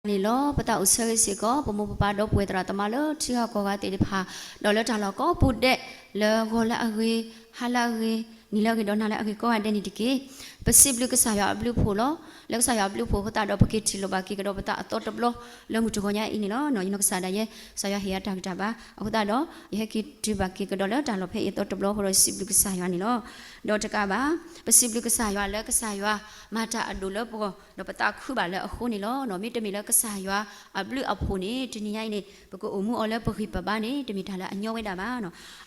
န့ၣ်လီၤ. ပသးအိၣ်ဆၢဂ့ၤစ့ၢ်ကီး ပမိၢ်ပပၢ်ဒီပုၢ်ဝဲၢ်သရၣ်သမါလၢထံဂၤကီၢ်ဂၤသ့ၣ်တဖၣ်, ဒီးလၢတၢ်လီၢ်ကိးပူၤဒဲး, လၢဂီၤလၢအဂ့ၤ, ဟါလၢအဂ့ၤ, နံၤလၢအဂ့ၤ, ဒီးနၤလၢအဂ့ၤကိးဂၤဒဲးန့ၣ်တက့ၢ်. ပစံးဘျုးကစၢ်ယွၤအဘျုးအဖှိၣ်လီၤ. လၢကစၢ်ယွၤအဘျုးအဖှိၣ်အဃိသတးဒီး ပက့ၤထံၣ်လိာ်ဘၣ်က့ၤကဒီးပသးအသီတဘျီ လၢမုၢ်တဂီၤညါအံၤန့ၣ်လီၤ. ယနီၢ်ကစၢ်ဒၣ်ယဲ ကစၢ်ယွၤဟ့ၣ်ယၤတၢ်ဂံၢ်တၢ်ဘါအဃိသတးဒီး ယဟဲက့ၤတုၤဘၣ်က့ၤကဒီးလၢတၢ်လီၢ်ဖဲအံၤအသီတဘျီအဃိဒီး ယစံးဘျုးကစၢ်ယွၤန့ၣ်လီၤ. ဒီးတကးဘၣ်, ပစံးဘျုးကစၢ်ယွၤလၢကစၢ်ယွၤမၤတၢ်အဒိၣ်လၢပဂီၢ်, ဒီးပသးခုဘၣ်လၢအဃိန့ၣ်လီၤ. မ့တမ့ၢ်လၢကစၢ်ယွၤအဘျုးအဖှိၣ်န့ၣ် တနံၤညါအံၤန့ၣ် ပကအိၣ်မူအီၤလၢပဂံၢ်ပဘါန့ၣ် တမ့ၢ်တၢ်လၢအညီဝဲဒၣ်ဘၣ်.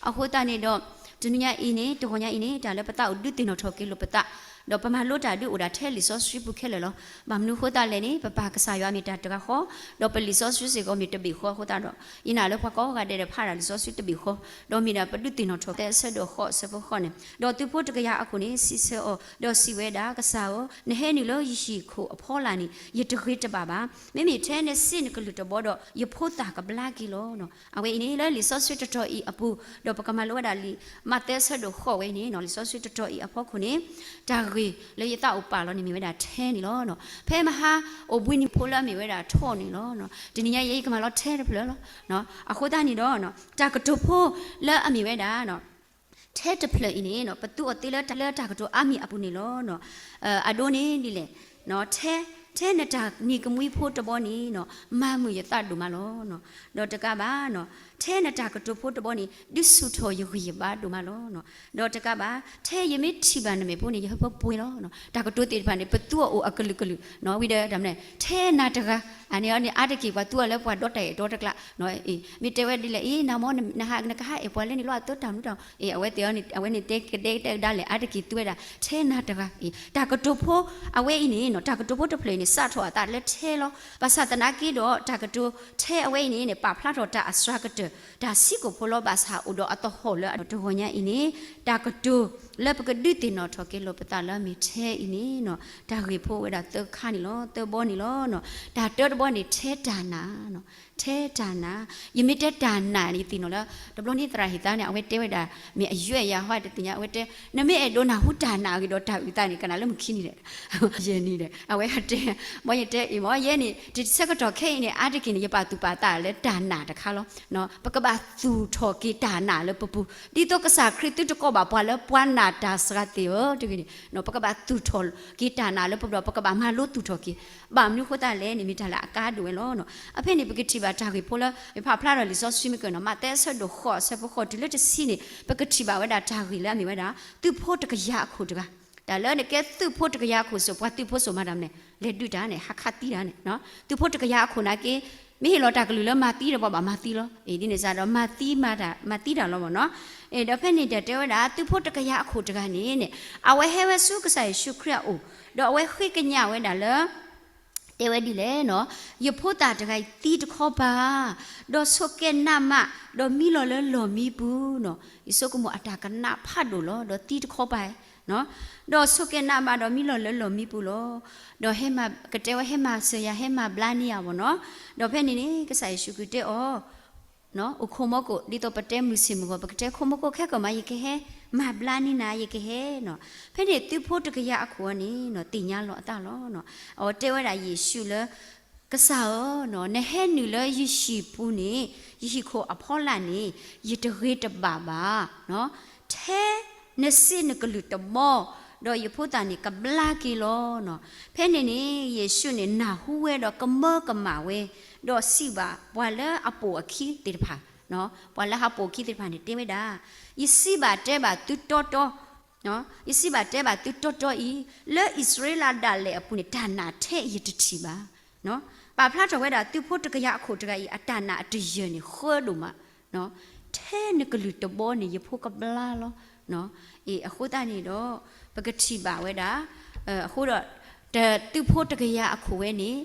အဃိသတးန့ၣ်ဒီး တနံၤညါအံၤန့ၣ် တဂီၤညါအံၤန့ၣ် တၢ်လၢပသးအိၣ်ဒုးသ့ၣ်နီၣ်ထီၣ်က့ၤလိာ်ပသး, ဒီးပမၤလိတၢ်ဒုးအိၣ်ဒၣ်ထဲလံာ်စီဆှံပူၤခဲလၢာ်လီၤ. ဘၣ်မနုၤအဃိသတးလဲၣ်န့ၣ် ပပၢ်ကစၢ်ယွၤမ့ၢ်တၢ်တဂၤဃီ, ဒီးပလံာ်စီဆှံစ့ၢ်ကီးမ့ၢ်တဘ့ၣ်ဃီအဃိသတးဒီး ယနာ်လၢပှၤကိးဂၤဒဲးဒီး ဖးဒၣ်လံာ်စီဆှံတဘ့ၣ်ဃီ, ဒီးမ့ၢ်ဒၣ်ပဒုးသ့ၣ်နီၣ်ထီၣ် သဲအဆၢဒိၣ်ဃိးအဆၢဖိဃိးန့ၣ်, ဒီးသုးဖိတကယၤအခိၣ်န့ၣ် စံးဆၢအီၤ, ဒီးစံးဝဲဒၣ်, ကစၢ်ဧၢ, နဟဲနုာ်လၢယဟံၣ်ခိၣ်အဖီလာ်န့ၣ် ယတဂ့ၤတဘၣ်ဘၣ်. မ့မ့ၢ်ထဲနစ့နကလုၢ်တဘီဒီး ယဖိသၣ်ကဘျါက့ၤလီၤ. အဝဲအံၤန့ၣ် လၢလံာ်စီဆှံတတီၤအံၤအပူၤ, ဒီးပကမၤလိဝဲဒၣ်လံာ်မးသဲအဆၢဒိၣ်ဃိးဝဲအံၤန့ၣ် လံာ်စီဆှံတတီၤအံၤအဖီခိၣ်န့ၣ် တၢ်ဂ့ၢ်လၢယသးအိၣ်ပာ်လီၤန့ၣ်မ့ၢ်ဝဲဒၣ်ထဲန့ၣ်လီၤ. ဖဲမဟါအိၣ်ဘှံးနံၤဖိလၢအမ့ၢ်ဝဲဒၣ်ထီၣ်န့ၣ်လီၤ. တနံၤညါအံၤယကမၤလီၤထဲတဖျၢၣ်လီၤ. အဃိသတးန့ၣ်ဒီး တၢ်ကတိၤဖိလၢအမ့ၢ်ဝဲဒၣ် ထဲတဖျၢၣ်အံၤန့ၣ် ပသူအီၤသ့လၢတၢ်ကတိၤအါမံၤအပူၤန့ၣ်လီၤ. အဒိန့ၣ်ဒ်လဲၣ်, ထဲ, ထဲနတၢ်နံၤကမှံဖိတဘီန့ၣ် မၤမုာ်ယသးဒိၣ်မးလီၤ. ဒီးတကးဘၣ်, ထဲနတၢ်ကတိၤဖိတဘီန့ၣ် ဒုးဆူၣ်ထီၣ်ယဂံၢ်ယဘါဒိၣ်မးလီၤ. ဒီးတကးဘၣ်, ထဲယမ့ၢ်ထံၣ်ဘၣ်နမဲာ်ဖိန့ၣ် ယဟၢဖၢပှဲၤလီၤ. တၢ်ကတိၤသ့ၣ်တဖၣ်န့ၣ် ပသူအီၤအိၣ်အကလုာ်ကလုာ်, ဝံၤဒီးတၢ်မနုၤ ထဲနၤတဂၤ, အန့ၣ်န့ၣ် အါတက့ၢ်ပှၤသူအီၤလၢပှၤဒီတၢ်အဲၣ်ဒီတကျါ, မ့ၢ်တဲဝဲဒ်လဲၣ်, အ့ နမ့ၢ် နဟးနကဟးအဲၣ်ပှၤလၢန့ၣ်လီၤ အသၢတၢ်မနုၤတၢ်, အဝဲသ့ၣ်န့ၣ် အဝဲန့ၣ်တဲကဒဲကဒဲကဒါလဲၣ် အါတက့ၢ်သူဝဲဒၣ် ထဲနၤတဂၤ, တၢ်ကတိၤဖိအဝဲအံၤန့ၣ် တၢ်ကတိၤဖိတဖျၢၣ်အံၤန့ၣ် စးထီၣ်အသးလၢထဲလီၤ. ဘၣ်ဆၣ်သနာ်က့ဒီး တၢ်ကတိၤထဲအဝဲအံၤန့ၣ် ပာ်ဖျါထီၣ်တၢ်အစှၤကတၢၢ် တၢ်ဆံးကိာ်ဖိလီၤ. ဘၣ်ဆၣ်အိၣ်ဒီးအသဟီၣ်လၢအတဂီၤညါအံၤန့ၣ် တၢ်ကတိၤလၢပကဒုးသ့ၣ်နီၣ်ထီၣ်က့ၤလိာ်ပသးလၢအမ့ၢ်ထဲအံၤန့ၣ် တၢ်ဂ့ၢ်ဖိအိၣ်ဝဲဒၣ်သၢခါန့ၣ်လီၤ, သၢဘီန့ၣ်လီၤ. တၢ်တၢတဘီန့ၣ် ထဲတၢ်နာ်, ထဲတၢ်နာ်, ယမ့ၢ်တဲတၢ်နာ်န့ၣ် ယသ့ၣ်နီၣ်လၢ တဘျီန့ၣ်သရၣ်ဟ့ၣ်သါန့ၣ် အဝဲတဲဝဲဒၣ် မ့ၢ်အယွဲၢ်ယၤဟီတသ့ၣ်ညါ အဝဲတဲ နမ့ၢ်အဲၣ်ဒိးနၢ်ဟူတၢ်နာ်အဂ့ၢ်ဒီးတၢ်အုၣ်သးန့ၣ် ကနၣ်လၢမုၢ်ခံနံၤဒီး ယဲၢ်နံၤဒီး အဝဲတဲ မ်ယတဲအံၤ မ်ယဲၢ်န့ၣ် တဆၢကတီၢ်ခဲအံၤန့ၣ် အါတက့ၢ်န့ၣ် ယပာ်သူၣ်ပာ်သးလၢတၢ်နာ်တခါလီၤ. ပကဘၣ်သူၣ်ထီၣ်က့ၤတၢ်နာ်လၢပပူၤ ဒ်သိးကစၢ်ခရံာ်သုတကိးဘၣ်ပှၤလၢပှၤနာ်တၢ်စှၤသ့ၣ်ဧၢ တဂ့ၤန့ၣ် ပကဘၣ်သူၣ်ထီၣ်က့ၤတၢ်နာ်လၢပပူၤဒီး ပကဘၣ်မၤလိသူၣ်ထီၣ်က့ၤ ဘၣ်မနုၤအဃိသတးလဲၣ်န့ၣ် မ့ၢ်တၢ်လၢအကါဒိၣ်ဝဲလီၤ. အဖဲန့ၣ် ပကထံၣ်ဘၣ်တၢ်ဂ့ၢ်ဖိလၢ မ့ၢ်ဖးဖျါထီၣ်လံာ်စီဆှံမ့ၢ်ကနီၤ မးသဲအဆၢဒိၣ်ဃိးအဆၢဖိဃိးတုၤလၢတဆံန့ၣ် ပကထံၣ်ဘၣ်ဝဲဒၣ်တၢ်ဂ့ၢ်လၢအမ့ၢ်ဝဲဒၣ် သုးဖိတကယၤအခိၣ်တဂၤ တၢ်လၢနကဲသုးဖိတကယၤအခိၣ်စိၤ ပှၤသုးဖိစိၤမၤတၢ်မနုၤလဲၣ် လဲၤဒုးတၢ်န့ၣ် ဟးခးသံတၢ်န့ၣ် သုးဖိတကယၤအခိၣ်နာ်က့ မ့ၢ်ဟ့ၣ်လီၤတၢ်ကလုၢ်လၢမၤသံဒီးပှၤဘၣ်မၤသံလီၤ. အ့ ဒ်န့ၣ်စ့ၢ်ဒီး မၤသံမၤတၢ် မၤသံတၢ်လီၤမ့ၢ်နီၤ. အ့ ဒီးဖဲန့ၣ်တၢ်တဲဝဲဒၣ် သုးဖိတကယၤအခိၣ်တဂၤန့ၣ်န့ၣ် အဝဲဟဲဝဲဆူကစၢ်ယ့ၣ်ၡူးခရံာ်အအိၣ် ဒီးအဝဲဃ့ကညးဝဲဒၣ်လၢ တဲဝဲဒ်လဲၣ်နီၤ, ယဖိသၣ်တဂၤအံၤသံတခီပၤ, ဒီးဆိးကဲနးမး, ဒီးမံလီၤလၢလီၢ်မံပူၤနီၤ. ယဆိကမိၣ်အတၢ်ကနးဖးဒိၣ်လီၤ, ဒီးသံတခီပၤ, ဒီးဆိးကဲနးမး ဒီးမံလီၤလၢလီၢ်မံပူၤလီၤ. ဒီးဟဲမၤ ကတဲဝဲဟဲမၤစၢၤယၤ ဟဲမၤဘျါန့ၢ်ယၤမ့ၢ်နီၤ. ဒီးဖဲန့ၣ်န့ၣ် ကစၢ်ယ့ၣ်ၡူးခရံာ်တဲအီၤ အိၣ်ခိးမီကိၣ် ဒ်သိးပတဲမုၢ်ဆ့ၣ်မုၢ်ဂီၤ ပကတဲခိးမီကိၣ်ခဲကီၢ်မး ယကဟဲ မၤဘျါန့ၢ်နၤ ယကဟဲနီၤ. ဖဲန့ၣ်သုးဖိတကယၤအခိၣ်အံၤန့ၣ်နီၤ သ့ၣ်ညါလီၤအသးလီၤ. အဝဲတဲဝဲဒၣ်ယ့ၣ်ၡူးလၢ ကစၢ်ဧၢ, နဟဲနုာ်လၢယဟံၣ်ပူၤန့ၣ် ယဟံၣ်ခိၣ်အဖီလာ်န့ၣ် ယတဂ့ၤတဘၣ်ဘၣ်. ထဲနစ့နကလုၢ်တဘီ ဒီးယဖိသၣ်န့ၣ်ကဘျါက့ၤလီၤ. ဖဲန့ၣ်န့ၣ် ယ့ၣ်ၡူးန့ၣ် နၢ်ဟူဝဲဒီးကမၢကမၣ်ဝဲ, ဒီးစံးဘၣ်ပှၤလၢအပိာ်အခံသ့ၣ်တဖၣ်, ပှၤလၢဟးပိာ်အခံသ့ၣ်တဖၣ်န့ၣ် တဲဝဲဒၣ်, ယစံးဘၣ်တဲဘၣ်သုတီတီ, ယစံးဘၣ်တဲဘၣ်သုတီတီအံၤ, လၢအံၣ်စရ့လးဒၣ်လဲာ်အပူၤန့ၣ် တၢ်နာ်ထဲအံၤယတထံၣ်ဘၣ်. ပာ်ဖျါထီၣ်ဝဲဒၣ်သုးဖိတကယၤအခိၣ်တဂၤအံၤ အတၢ်နာ်အတယၢၢ်န့ၣ် ဃၢဒိၣ်မး, ထဲနကလုၢ်တဘီန့ၣ် ယဖိကဘျါလီၤ. အဃိသတးန့ၣ်ဒီး ပကထံၣ်ဘၣ်ဝဲဒၣ်, အဃိဒီး တသုးဖိတကယၤအခိၣ်ဝဲန့ၣ်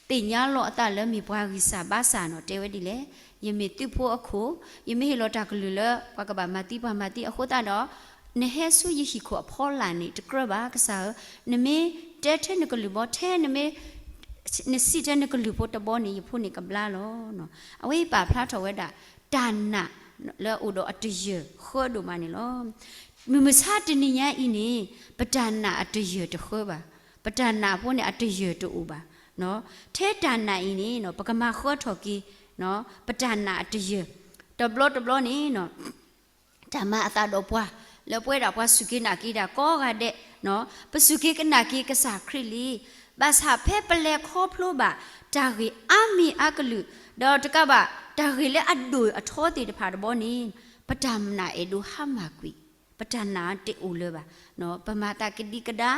သ့ၣ်ညါလီၤအသးလၢမ့ၢ်ပှၤဂံၢ်စၢ်ဘါစၢ်နီၤ တဲဝဲဒ်လဲၣ်, ယမ့ၢ်သုးဖိအခိၣ်, ယမ့ၢ်ဟ့ၣ်လီၤတၢ်ကလုၢ်လၢ ပှၤကဘၣ်မၤသံပှၤမၤသံအဃိသတးဒီး နဟဲဆူယဟံၣ်ခိၣ်အဖီလာ်န့ၣ် တကြၢးဘၣ်ကစၢ်ဧၢ, နမ့ၢ်တဲထဲနကလုၢ်ဘီ ထဲနမ့ၢ် နစံးထဲနကလုၢ်ဖိတဘီန့ၣ် ယဖိန့ၣ်ကဘျါလီၤ. အဝဲအံၤပာ်ဖျါထီၣ်ဝဲဒၣ် တၢ်နာ်လၢအအိၣ်ဒီးအတယၢၢ်ဃၢဒိၣ်မးန့ၣ်လီၤ. မုၢ်မဆါတနံၤညါအံၤန့ၣ် ပတၢ်နာ်အတယၢၢ်တဃၢဘၣ်, ပတၢ်နာ်ဖိန့ၣ်အတယၢၢ်တအိၣ်ဘၣ်. ထဲတၢ်နာ်အံၤန့ၣ် ပကမၤဃၢထီၣ်က့ၤ ပတၢ်နာ်အတယၢၢ်, တဘျီတဘျီန့ၣ် တၢ်မၤအသးဒီးပှၤ လၢပဝဲဒၣ်ပှၤစူၢ်က့ၤနာ်က့ၤတၢ်ကိးဂၤဒဲး, ပစူၢ်က့ၤကနာ်က့ၤကစၢ်ခရံာ်လံ. ဘၣ်ဆၣ်ဖဲပလဲၤခီဖျိဘၣ် တၢ်ဂ့ၢ်အါမံၤအါကလုာ် ဒီးတကးဘၣ်တၢ်ဂ့ၢ်လၢအဒိၣ်အထီသ့ၣ်တဖၣ်တဘျီန့ၣ် ပတၢ်နာ်အဲၣ်ဒိးဟါမၢ်ကွံာ်, ပတၢ်နာ်တအိၣ်လၢၤဘၣ်. ပမၤသးကဒံကဒါ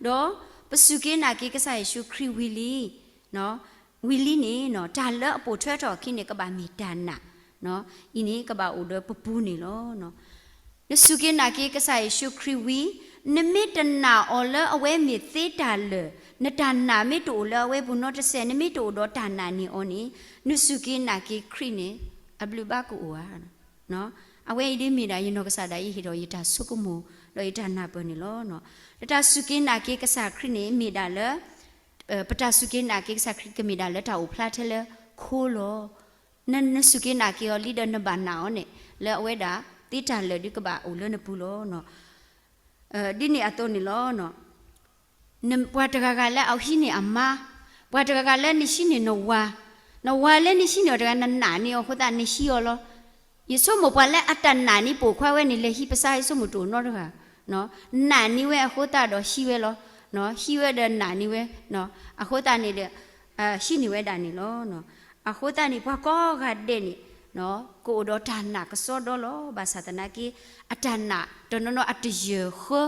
ဒီးပစူၢ်က့ၤနာ်က့ၤကစၢ်ယ့ၣ်ၡူးခရံာ်ဝံၤလံ ဝံၤလံန့ၣ် တၢ်လၢအပိာ်ထွဲထီၣ်အခံန့ၣ် ကဘၣ်မ့ၢ်တၢ်နာ်, အံၤန့ၣ်ကဘၣ်အိၣ်ဒီးပပူၤန့ၣ်လီၤ. နစူၢ်က့ၤနာ်က့ၤကစၢ်ယ့ၣ်ၡူးခရံာ်ဝံၤ, နမ့ၢ်တနာ်အီၤလၢအဝဲမ့ၢ်သ့တၢ်လၢာ်, နတၢ်နာ်မ့ၢ်တအိၣ်လၢအဝဲပူၤနီတစဲး, နမ့ၢ်တအိၣ်ဒီးတၢ်နာ်န့ၢ်အီၤန့ၣ်, နစူၢ်က့ၤနာ်က့ၤခရံာ်န့ၣ် အဘျုးဘၣ်ကအိၣ်ဧါ. အဝဲအံၤဒ်မ့ၢ်ဒၣ်ယနီၢ်ကစၢ်ဒၣ်ယဟ့ၣ်ထီၣ်ယတၢ်ဆိကမိၣ် ဒီးယတၢ်နၢ်ပၢၢ်န့ၣ်လီၤ. တၢ်စူၢ်က့ၤနာ်က့ၤကစၢ်ခရံာ်န့ၣ် မ့ၢ်ဒၣ်လၢ ပတၢ်စူၢ်က့ၤနာ်က့ၤကစၢ်ခရံာ်ကမ့ၢ်ဒၣ်လၢတၢ်အိၣ်ဖျါထဲလၢခိလီၤ. န နစူၢ်က့ၤနာ်က့ၤအီၤလံဒီးနဘၣ်နာ်အီၤန့ၣ် လၢအဝဲဒၣ်သ့တၢ်လၢာ်ဒုးကဘၣ်အိၣ်လၢနပူၤလီၤ. ဒ်န့ၣ်အသိးန့ၣ်လီၤ. ပှၤတဂၤဂၤလၢအဟံးန့ၢ်အမါ, ပှၤတဂၤဂၤလၢနဟံးန့ၢ်နဝၤ, နဝၤလၢနဟံးန့ၢ်အီၤတဂၤ နနာ်န့ၢ်အီၤအဃိသတးနဟံးအီၤလီၤ. ယဆိကမိၣ်ပှၤလၢအတနာ်န့ၢ်ပိာ်ခွါဝဲန့ၣ် လဲၤဟံးပစါ ယဆိကမိၣ်တအိၣ်နီတဂၤ, နာ်န့ၢ်ဝဲအဃိသတးဒီးဟံးဝဲလီၤ. ဟံးဝဲဒီးနာ်န့ၢ်ဝဲ, အဃိသတးန့ၣ်ဒီး ဟံးန့ၢ်ဝဲဒၣ်န့ၣ်လီၤ. အဃိသတးန့ၣ် ပှၤကိးဂၤဒဲးန့ၣ် ကအိၣ်ဒီးတၢ်နာ်ကစီဒီလီၤ. ဘၣ်ဆၣ်သနာ်က့ အတၢ်နာ်တနီၤနီၤအတယၢၢ်ဃၢ,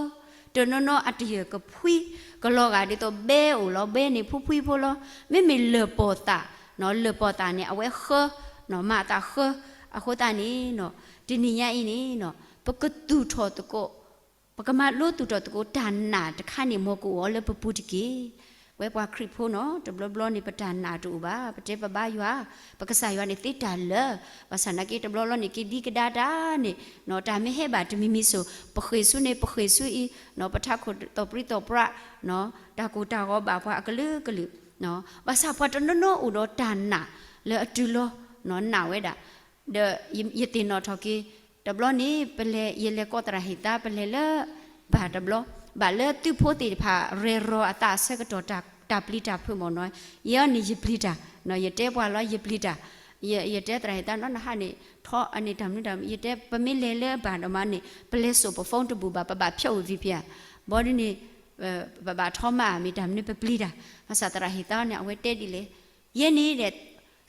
တနီၤနီၤအတယၢၢ်ကဖှံ, ကလီၤဂာ်ဒ်သိးဘဲအိၣ်လီၤ, ဘဲန့ၣ်ဖှံဖှံဖိလီၤ. မ့မ့ၢ်လၢၢ်ပီၢ်သၣ်, လၢၢ်ပီၢ်သၣ်န့ၣ် အဝဲဃၢ, မၤအသးဃၢ, အဃိသတးန့ၣ် တနံၤညါအံၤန့ၣ် ပကသူၣ်ထီၣ်သကိး ပကမၤလိသူၣ်ထီၣ်သကိးတၢ်နာ်တခါန့ၣ် မ်ကအိၣ်အီၤလၢပပူၤတက့ၢ်. ဝဲပှၤခရံာ်ဖိနီၤ တဘျီဘျီန့ၣ် ပတၢ်နာ်တအိၣ်ဘၣ်, ပတဲပဘါယွၤ, ပကစၢ်ယွၤန့ၣ်သ့တၢ်လၢာ်, ဘၣ်ဆၣ်သနာ်က့တဘျီဘျီန့ၣ် က့ၤဒံကဒါတၢ်န့ၣ် တၢ်မ့ၢ်ဟဲဘၣ်တမံၤမံၤစိၤ ပဃ့ၢ်ဆူန့ၣ် ပဃ့ၢ်ဆူအံၤ, ပထးခိၣ်သီၣ်ပြံသီၣ်ပြး, တၢ်ကိၢ်တၢ်ဂီၤဘၣ်ပှၤအကလုာ်ကလုာ်, ဘၣ်ဆၣ်ပှၤတနီၤနီၤအိၣ်ဒီးတၢ်နာ်လၢအတုၤလီၤ, နာ်ဝဲဒၣ် ဒီးယသ့ၣ်နီၣ်ထီၣ်က့ၤ တဘျီန့ၣ် ပလဲၤ ယလဲၤကိးသရၣ်ဟ့ၣ်သါ ပလဲၤလၢ ဘၣ်တဘျီ, ဘၣ်လၢသုးဖိသ့ၣ်တဖၣ် ရဲၣ်ရီၤအသးအဆၢကတီၢ် တၢ်ပျံၤတၢ်ဖုးမ့ၢ်နီၤ, ယဲန့ၣ် ယပျံၤတၢ်, ယတဲပှၤလီၤ ယပျံၤတၢ်, ယတဲသရၣ်ဟ့ၣ်သါနီၤ နဟးန့ၣ် ထီအန့ၣ်တၢ်မနုၤတၢ်မနုၤ ယတဲ ပမ့ၢ်လဲၤလၢဘၣ်ဒီးမးန့ၣ် ပလဲၤစိာ်ပ phone တဘူၣ်ဘၣ် ပဘၣ်ဖျီၣ်ဝံၤ VPN, ဘီဒ်န့ၣ် ပဘၣ်ထီမး မ့ၢ်တၢ်မနုၤပပျံၤတၢ်, ဘၣ်ဆၣ်သရၣ်ဟ့ၣ်သါန့ၣ် အဝဲတဲဒ်လဲၣ် ယဲန့ၣ်ဒီး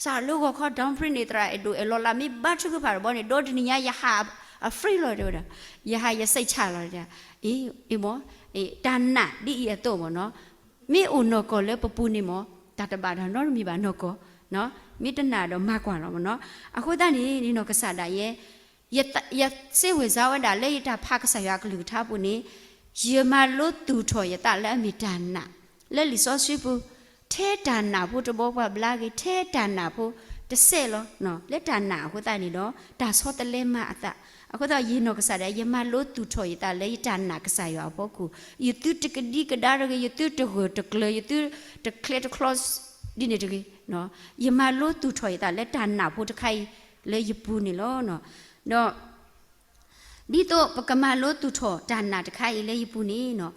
စးလၢဂီၤခီ down print န့ၣ် သရၣ်အဲၣ်ဒိးအဲၣ်လီၤလး မ့ၢ်ဘါထုကဖၣ်တဘီန့ၣ် ဒီတနံၤညါ ယဟးအ free လီၤတဲဝဲဒၣ်, ယဟးယစိတ်ချလီၤတဲ, အံၤ အံၤမ့ၢ် တၢ်နာ်ဒ်အံၤအသိးမ့ၢ်နီၤ, မ့ၢ်အိၣ်နီၢ်ကီၢ်လၢပပူၤန့ၣ်မ့ၢ် တၢ်တဘၣ်တၢ်နီတမံၤဘၣ်နီၢ်ကီၢ်, မ့ၢ်တနာ်ဒီးမၤကွၢ်လီၤမ့ၢ်နီၤ, အဃိသတးန့ၣ် နီၢ်ကစၢ်ဒၣ်ယဲ ယ ယစ့ဝဲစါဝဲဒၣ်လၢယတၢ်ဖးကစၢ်ယွၤအကလုၢ်ကထါပူၤန့ၣ်, ယမၤလိသူၣ်ထီၣ်ယသးလၢအမ့ၢ်တၢ်နာ်, လၢလံာ်စီဆှံပူၤ, ထဲတၢ်နာ်ဖိတဘီပှၤဘျါက့ၤ ထဲတၢ်နာ်ဖိတစဲးလီၤ, လၢတၢ်နာ်အဃိသတးန့ၣ်ဒီး တၢ်ဆီတလဲမၤအသး, အဃိသတးယနီၢ်ကစၢ်ဒၣ် ယမၤလိသူၣ်ထီၣ်ယသးလၢယတၢ်နာ်ကစၢ်ယွၤအဖီခိၣ်, ယသုတကဒံကဒါတဂ့ၤ, ယသုတဂၢၢ်တကျၢၤ, ယသုတချ့တချီ ဒ်န့ၣ်တဂ့ၤ, ယမၤလိသူၣ်ထီၣ်ယသးလၢတၢ်နာ်ဖိတခါအံၤ လၢယပူၤန့ၣ်လီၤ. ဒီး ဒ်သိးပကမၤလိသူၣ်ထီၣ်တၢ်နာ်တခါအံၤလၢယပူၤန့ၣ်,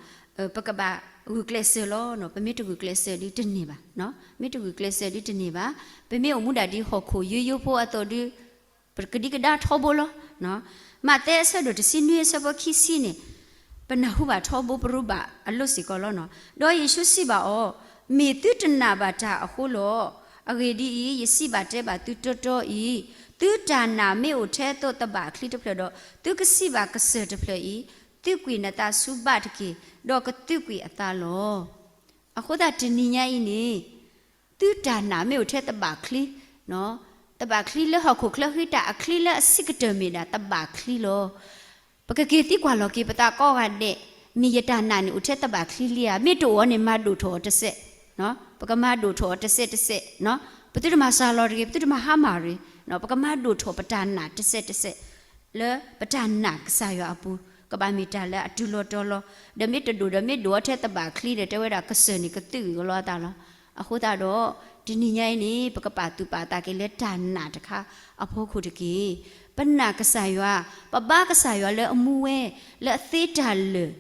ပကဘၣ်ဂုာ်ကျဲးစၢးလီၤ, ပမ့ၢ်တဂုာ်ကျဲးစၢးဒုးတန့ၢ်ဘၣ်, မ့ၢ်တဂုာ်ကျဲးစၢးဒုးတန့ၢ်ဘၣ်, ပမ့ၢ်အိၣ်မူဒၣ်ဒ်ဟီၣ်ခိၣ်ယိယိဖိအသိးဒုး, ပကဒံကဒါထီဘိလီၤ. မးသဲအဆၢဒိၣ်တဆံနွံအဆၢဖိခံဆံန့ၣ်, ပနၢ်ဟူဘၣ်ထီဘိပရူဘၣ်အလိၤစ့ၢ်ကီးလီၤ. ဒီးယ့ၣ်ၡူးစံးဘၣ်အီၤ, မ့ၢ်သုတနာ်ဘၣ်တၢ်အဃိလီၤ. အဂ့ၢ်ဒ်အံၤ, ယစံးဘၣ်တဲဘၣ်သုတီတီအံၤ, သုတၢ်နာ်မ့ၢ်အိၣ်ထဲသိးသဘၣ်ချံတဖျၢၣ်ဒီး, သုကစံးဘၣ်ကစၢၢ်တဖျၢၣ်အံၤ, သုးကွံာ်နသးဆူဘၣ်တက့ၢ်, ဒီးကသုးကွံာ်အသးလီၤ. အဃိသတးတနံၤညါအံၤန့ၣ်, သုတၢ်နာ်မ့ၢ်အိၣ်ထဲသဘၣ်ချံ, သဘၣ်ချံလၢဟီၣ်ခိၣ်ချၢဃံတၢ်အချံလၢအဆံးကတၢၢ်မ့ၢ်ဒၣ်သဘၣ်ချံလီၤ. ပကက့ၤသံကွၢ်လီၤက့ၤပသးကိးဂၤဒဲး, မ့ၢ်ယတၢ်နာ်န့ၣ်အိၣ်ထဲသဘၣ်ချံလံဧါ, မ့ၢ်တအိၣ်အီၤန့ၣ် မၤဒိၣ်ထီၣ်အီၤတစဲး, ပကမၤဒိၣ်ထီၣ်အီၤတစဲးတစဲး, ပသုတမၤစှၤလီၤတဂ့ၤ, ပသုတမၤဟါမၢ်တဂ့ၤ, ပကမၤဒိၣ်ထီၣ်ပတၢ်နာ်တစဲးတစဲး လၢပတၢ်နာ်ကစၢ်ယွၤအပူၤ, ကဘၣ်မ့ၢ်တၢ်လၢအတုၤလီၤတီၤလီၤ, ဒီးမ့ၢ်တဒိၣ်ဒီးမ့ၢ်ဒိၣ်အီၤထဲသဘၣ်ချံဒီး တဲဝဲဒၣ်ကစၢၢ်န့ၣ်ကသုးဂ့ၤကလီအသးလီၤ. အဃိသတးဒီး, တနံၤညါအံၤန့ၣ် ပကပာ်သူၣ်ပာ်သးက့ၤလၢတၢ်နာ်တခါအဖီခိၣ်တက့ၢ်. ပနာ်ကစၢ်ယွၤ, ပဘါကစၢ်ယွၤလၢအမူဝဲ, လၢအသ့တၢ်လၢာ်,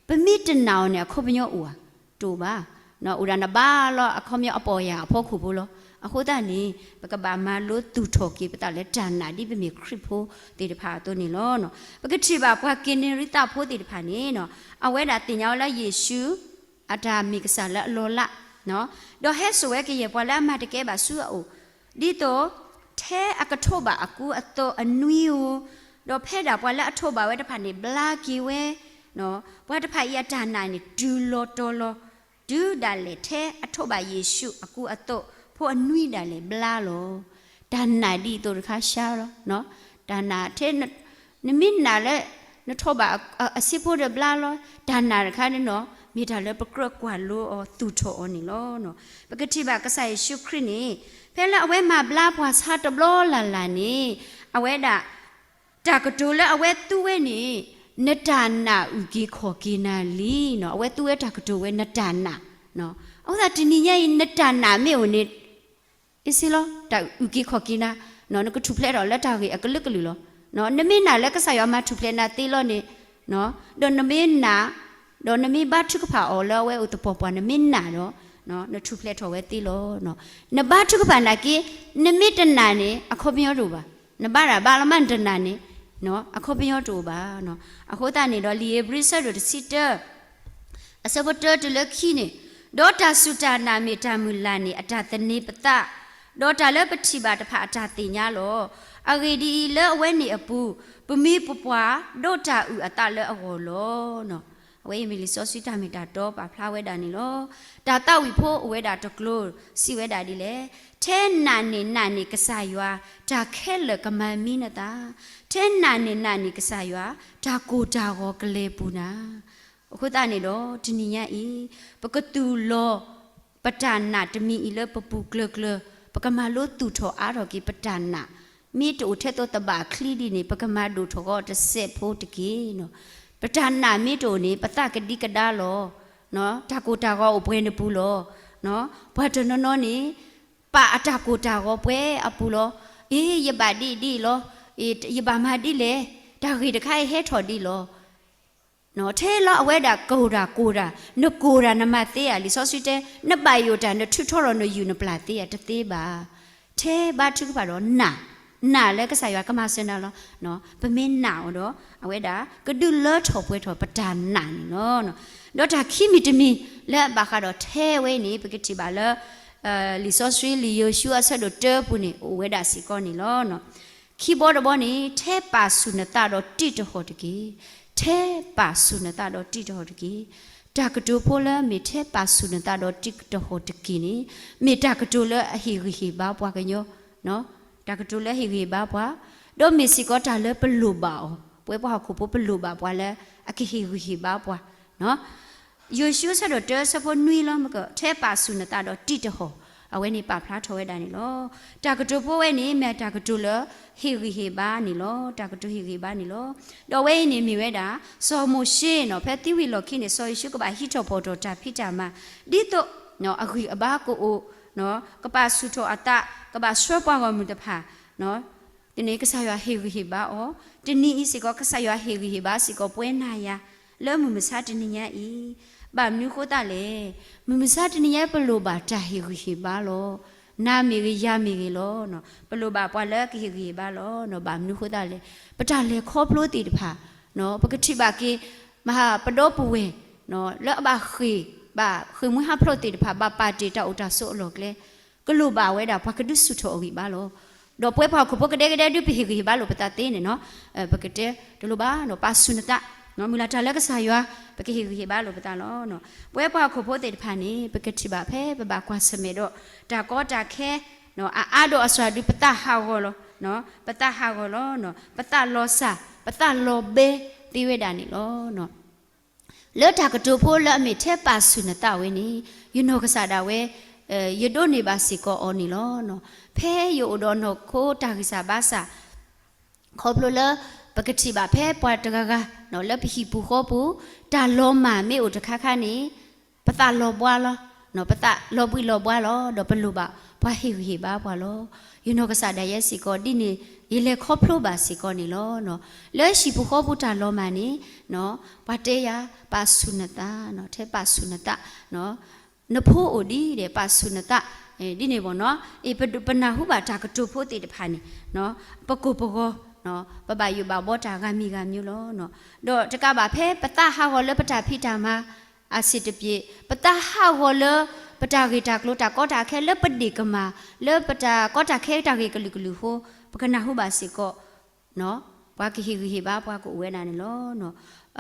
ပမ့ၢ်တနာ်အီၤန့ၣ် အခီပညီအိၣ်ဧါ, တအိၣ်ဘၣ်. အိၣ်ဒၣ်နဘါလီၤ အခီပညီအပီၢ်ယၢ်အဖီခိၣ်ဖိလီၤ. အဃိသတးန့ၣ် ပကဘၣ်မၤလိသူၣ်ထီၣ်က့ၤပသးလၢတၢ်နာ်ဒ်ပမ့ၢ်ခရံာ်ဖိသ့ၣ်တဖၣ်အသိးန့ၣ်လီၤ. ပကထံၣ်ဘၣ်ပှၤက့ၤနရံၣ်သးဖိသ့ၣ်တဖၣ်န့ၣ် အဝဲဒၣ်သ့ၣ်ညါဝဲလၢယ့ၣ်ၡူး အတၢ်မ့ၢ်ကစၢ်လၢအလီၤလး, ဒီးဟဲစိာ်ဝဲကယဲၢ်ပှၤလၢအမၤတကဲဘၣ်ဆူအအိၣ်, ဒ်သိး ထဲအကထိးဘၣ်အကူအသိးအနွံဧိၤ, ဒီးဖဲဒၣ်ပှၤလၢအထိးဘၣ်ဝဲတဖၣ်န့ၣ် ဘျါက့ၤဝဲ, ပှၤတဖၣ်အံၤအတၢ်နာ်န့ၣ် တုၤလီၤတီၤလီၤ, တုၤဒၣ်လဲာ်ထဲအထိးဘၣ်ယ့ၣ်ၡူးအကူအသိးဖိအနွံဒၣ်လဲာ်ဘျါလီၤ. တၢ်နာ်ဒ်အသိးတခါဆှါလီၤ. တၢ်နာ်ထဲ နမ့ၢ်နာ်လၢ နထိးဘၣ်အဆ့ဖိဒီးဘျါလီၤ. တၢ်နာ်တခါန့ၣ်နီၤ မ့ၢ်တၢ်လၢပကြၢးကွၢ်လိအီၤသူၣ်ထီၣ်အီၤန့ၣ်လီၤ. ပကထံၣ်ဘၣ်ကစၢ်ယ့ၣ်ၡူးခရံာ်န့ၣ် ဖဲလၢအဝဲမၤဘျါပှၤဆါတဘျီလၢ်လၢ်န့ၣ် အဝဲဒၣ် တၢ်ကတိၤလၢအဝဲသူဝဲန့ၣ် နတၢ်နာ်အုၣ်က့ၤခီၣ်က့ၤနၤလံနီၤ. အဝဲသူဝဲတၢ်ကတိၤဝဲနတၢ်နာ်, အဃိသတးတနံၤညါအံၤ နတၢ်နာ်မ့ၢ်အိၣ်န့ၣ် အ့စ့လီၤ တၢ်အုၣ်က့ၤခီၣ်က့ၤနၤ, နကထူၣ်ဖျဲးထီၣ်လၢတၢ်ဂ့ၢ်အကလုာ်ကလုာ်လီၤ. နမ့ၢ်နာ်လၢကစၢ်ယွၤမၤထူၣ်ဖျဲးနၤသ့လီၤန့ၣ်, ဒီးနမ့ၢ်နာ်, ဒီးနမ့ၢ်ဘါထုကဖၣ်အီၤလၢအဝဲအိၣ်သပှၢ်ပှၢ် နမ့ၢ်နာ်ဒီး နထူၣ်ဖျဲးထီၣ်ဝဲသ့လီၤ. နဘါထုကဖၣ်နာ်က့ နမ့ၢ်တနာ်န့ၣ် အခီပညီတအိၣ်ဘၣ်. နဘါတၢ်ဘါလီၤမး နတနာ်န့ၣ် အခီပညီတအိၣ်ဘၣ်. အဃိသတးန့ၣ်ဒီး လံာ်ဧ့ၤဘြံၤဆၢဒိၣ်တဆံတၢ အဆၢဖိတၢတုၤလၢခံန့ၣ်, ဒီးတၢ်စူၢ်တၢ်နာ်မ့ၢ်တၢ်မုၢ်လၢ်န့ၣ် အတၢ်သန့ၤပသး, ဒီးတၢ်လၢပထံၣ်ဘၣ်တဖၣ်အတၢ်သ့ၣ်ညါလီၤ. အဂ့ၢ်ဒ်အံၤ, လၢအဝဲန့ၣ်အပူၤ ပမ့ၢ်ပပှၢ်ဒိးတၢ်အုၣ်အသးလၢအဂီၢ်လီၤ. အဝဲအံၤမ့ၢ်လံာ်စီဆှံတၢ်မ့ၢ်တၢ်တီပာ်ဖျါဝဲဒၣ်န့ၣ်လီၤ. တၢ်သးဝံၣ်ဖိအိၣ်ဝဲဒၣ်တကျိၤ စံးဝဲဒၣ်ဒ်လဲၣ်, ထဲနာ်န့ၢ်နာ်န့ၢ်ကစၢ်ယွၤ တၢ်ခဲလၢာ်ကမၤမံနသး, ထဲနာ်န့ၢ်နာ်န့ၢ်ကစၢ်ယွၤ တၢ်ကိၢ်တၢ်ဂီၤကလဲၤပူၤနၤ. အဃိသတးန့ၣ်ဒီး တနံၤညါအံၤ ပကသူၣ်လီၤ ပတၢ်နာ်တမံၤအံၤလၢပပူၤကျၢၤကျၢၤ, ပကမၤလိသူၣ်ထီၣ်အါထီၣ်က့ၤပတၢ်နာ်, မ့ၢ်တအိၣ်ထဲသိးသဘၣ်ချံဒ်န့ၣ် ပကမၤဒိၣ်ထီၣ်ဃီတစဲးဖိတက့ၢ်. ပတၢ်နာ်မ့ၢ်တအိၣ်န့ၣ် ပသးကဒံကဒါလီၤ. တၢ်ကိၢ်တၢ်ဂီၤအိၣ်ပှဲၤနပူၤလီၤ. ပှၤတနီၤနီၤန့ၣ် ပာ်အတၢ်ကိၢ်တၢ်ဂီၤပှဲၤအပူၤလီၤ. အ့ ယဘၣ်ဒ်အံၤဒ်အံၤလီၤ. ယဘၣ်မၤဒ်လဲၣ်. တၢ်ဂ့ၢ်တခါအံၤဟဲထီၣ်ဒ်လီၤ. ထဲလီၤအဝဲဒၣ်ကိၢ်တၢ်ကိၢ်တၢ်, နကိၢ်တၢ်နမၤသ့ဧါ. လံာ်စီဆှံတဲ နဘၣ်ယိၣ်တၢ် နထုးထီထီၣ်နယုၢ်နပျၢ်သ့ဧါ. တသ့ဘၣ်. ထဲဘါထုကဖၣ်ဒီးနာ်, နာ်လၢကစၢ်ယွၤကမၤစၢၤနၤလီၤ. ပမ့ၢ်နာ်အီၤဒီး အဝဲဒၣ်ကဒုးလၢထီၣ်ပှဲၤထီၣ်ပတၢ်နာ်န့ၣ်လီၤ. ဒီးတၢ်ခံမံၤတမံၤလၢအဘၣ်ဃးဒီးထဲဝဲအံၤန့ၣ် ပကထံၣ်ဘၣ်လၢ လံာ်စီဆှံလံာ်ယိၤၡူအဆၢဒိၣ်တၢပူၤန့ၣ် အိၣ်ဝဲဒၣ်စ့ၢ်ကီးန့ၣ်လီၤ. ခံဘီတဘီန့ၣ် ထဲပာ်ဆူၣ်နသးဒီးတံးတဟီၣ်တက့ၢ်. ထဲပာ်ဆူၣ်နသးဒီးတံးတဟီၣ်တက့ၢ်. တၢ်ကတိၤဖိလၢမ့ၢ်ထဲပာ်ဆူၣ်နသးဒီးတံးတဟီၣ်တက့ၢ်န့ၣ် မ့ၢ်တၢ်ကတိၤလၢအဟ့ၣ်ဂံၢ်ဟ့ၣ်ဘါပှၤကညီ, တၢ်ကတိၤလၢအဟ့ၣ်ဂံၢ်ဟ့ၣ်ဘါပှၤ, ဒီးမ့ၢ်စ့ၢ်ကီးတၢ်လၢပလိၣ်ဘၣ်အီၤ, ပဝဲပှၤဟီၣ်ခိၣ်ဖိပလိၣ်ဘၣ်ပှၤလၢအကဟ့ၣ်ဂံၢ်ဟ့ၣ်ဘါပှၤ ယိၤၡူအဆၢဒိၣ်တၢအဆၢဖိနွံလီၤ. မ့ၢ်က ထဲပာ်ဆူၣ်နသးဒီးတံးတဟီၣ်, အဝဲန့ၣ်ပာ်ဖျါထီၣ်ဝဲဒၣ်န့ၣ်လီၤ. တၢ်ကတိၤဖိဝဲန့ၣ် မ့ၢ်တၢ်ကတိၤလၢဟ့ၣ်ဂံၢ်ဟ့ၣ်ဘါန့ၣ်လီၤ. တၢ်ကတိၤဟ့ၣ်ဂံၢ်ဟ့ၣ်ဘါန့ၣ်လီၤ. ဒီးအဝဲအံၤန့ၣ်မ့ၢ်ဝဲဒၣ် စီၤမိၤၡ့နီၤ, ဖဲသံဝံၤလီၢ်ခံန့ၣ် စီၤယိၤၡူးကဘၣ်ဟံးထီၣ်ဖီၣ်ထီၣ်တၢ်ဖံးတၢ်မၤ ဒ်သိးအဂံၢ်အဘါကအိၣ်, ကပာ်ဆူၣ်ထီၣ်အသး, ကဘၣ်ဆှၢပှၤဂီၢ်မုၢ်တဖၣ် န့ၣ် ကစၢ်ယွၤဟ့ၣ်ဂံၢ်ဟ့ၣ်ဘါအီၤ, တနံၤအံၤစ့ၢ်ကီး ကစၢ်ယွၤဟ့ၣ်ဂံၢ်ဟ့ၣ်ဘါစ့ၢ်ကီးပဝဲနၤယၤ လၢမုၢ်မဆါတနံၤညါအံၤ, ဘၣ်မနုၤအဃိသတးလဲၣ်. မုၢ်မဆါတနံၤညါပလိၣ်ဘၣ်တၢ်ဟ့ၣ်ဂံၢ်ဟ့ၣ်ဘါလီၤ. နၤမ့ၢ်ဂ့ၤယၤမ့ၢ်ဂ့ၤလီၤ. ပလိၣ်ဘၣ်ပှၤလၢကဟ့ၣ်ဂံၢ်ဟ့ၣ်ဘါလီၤ. ဘၣ်မနုၤအဃိသတးလဲၣ်. ပတၢ်လဲၤခီဖျိသ့ၣ်တဖၣ် ပကထံၣ်ဘၣ်က့ၤ မဟါပဒီပုၢ်ဝဲၢ် လၢအဘၣ်ဃ့ၢ် ဘၣ်ဃ့ၢ်မှံဟးဖျိးသ့ၣ်တဖၣ် ဘၣ်ပာ်တ့ၢ်တၢ်အိၣ်တၢ်ဆိးအလီၢ်ကျဲ ကလိၣ်ဘၣ်ဝဲဒၣ်ပှၤကဒုးဆူၣ်ထီၣ်အဂံၢ်ဘါလီၤ. ဒီးပဝဲပှၤဟီၣ်ခိၣ်ဖိကဒဲကဒဲဒုးပဟ့ၣ်ဂံၢ်ဟ့ၣ်ဘါလိာ်ပသးသ့န့ၣ်နီၤ, ပကတဲတလိၣ်ဘၣ်နီၤ, ပာ်ဆူၣ်နသး, မုၢ်လၢ်တၢ်လၢကစၢ်ယွၤ ပကဟ့ၣ်ဂံၢ်ဟ့ၣ်ဘါလိာ်ပသးလီၤ. ပဝဲပှၤဟီၣ်ခိၣ်ဖိသ့ၣ်တဖၣ်န့ၣ် ပကထံၣ်ဘၣ်ဖဲပဘၣ်ကွၢ်ဆၢၣ်မဲာ်ဒီး တၢ်ကီတၢ်ခဲ အအါဒီးအစှၤဒုးပသးဟးဂီၤလီၤ, ပသးဟးဂီၤလီၤ, ပသးလီၤစၢ် ပသးလီၤဘဲသ့ဝဲဒၣ်န့ၣ်လီၤ. လၢတၢ်ကတိၤဖိလၢအမ့ၢ်ထဲပာ်ဆူၣ်နသးဝဲန့ၣ် ယနီၢ်ကစၢ်ဒၣ်ဝဲ ယဒိးန့ၢ်ဘၣ်စ့ၢ်ကီးအီၤန့ၣ်လီၤ. ဖဲယအိၣ်ဒီးနီၢ်ခိတၢ်ဂံၢ်စၢ်ဘါစၢ် ခီဖျိလၢ ပကထံၣ်ဘၣ်ဖဲပှၤတဂၤဂၤ လၢပဟံၣ်ပူၤဃီပူၤ တၢ်လီၤမၢ်မ့ၢ်အိၣ်တခါခါန့ၣ် ပသးလီၤဘှါလီၤ, ပသးလီၤဘှံးလီၤဘှါလီၤ, ဒီးပလိၣ်ဘၣ်ပှၤဟ့ၣ်ဂံၢ်ဟ့ၣ်ဘါပှၤလီၤ. ယနီၢ်ကစၢ်ဒၣ်ယဲစ့ၢ်ကီးဒ်န့ၣ် ယလဲၤခီဖျိဘၣ်စ့ၢ်ကီးန့ၣ်လီၤ. လၢဟံၣ်ပူၤဃီပူၤတၢ်လီၤမၢ်န့ၣ် ပှၤတဲယၤ ပာ်ဆူၣ်နသး, ထဲပာ်ဆူၣ်နသး နဖိအိၣ်ဒံးဒဲး ပာ်ဆူၣ်နသး ဒ်န့ၣ်ဘၣ်နီၤ. အ့ ပနၢ်ဟူဘၣ်တၢ်ကတိၤဖိသ့ၣ်တဖၣ်န့ၣ် ပကိၢ်ပဂီၤ ပဘၣ်ယိၣ်ဘၣ်ဘီတၢ်ဂၤမံၤဂၤမံၤလီၤ. ဒီးတကးဘၣ်ဖဲပသးဟးဂီၤလၢပတၢ်ဖံးတၢ်မၤ အဆံးတပျ့ၤ, ပသးဟးဂီၤလၢ ပတၢ်ဂ့ၢ်တၢ်ကျိၤတၢ်ကီတၢ်ခဲလၢပဒ့ၣ်ကမၢ် လၢပတၢ်ကီတၢ်ခဲတၢ်ဂ့ၢ်ကလုာ်ကလုာ်အဃိ ပကနၢ်ဟူဘၣ်စ့ၢ်ကီး ပှၤကဟ့ၣ်ဂံၢ်ဟ့ၣ်ဘါ ပှၤကအိၣ်ဝဲဒၣ်န့ၣ်လီၤ.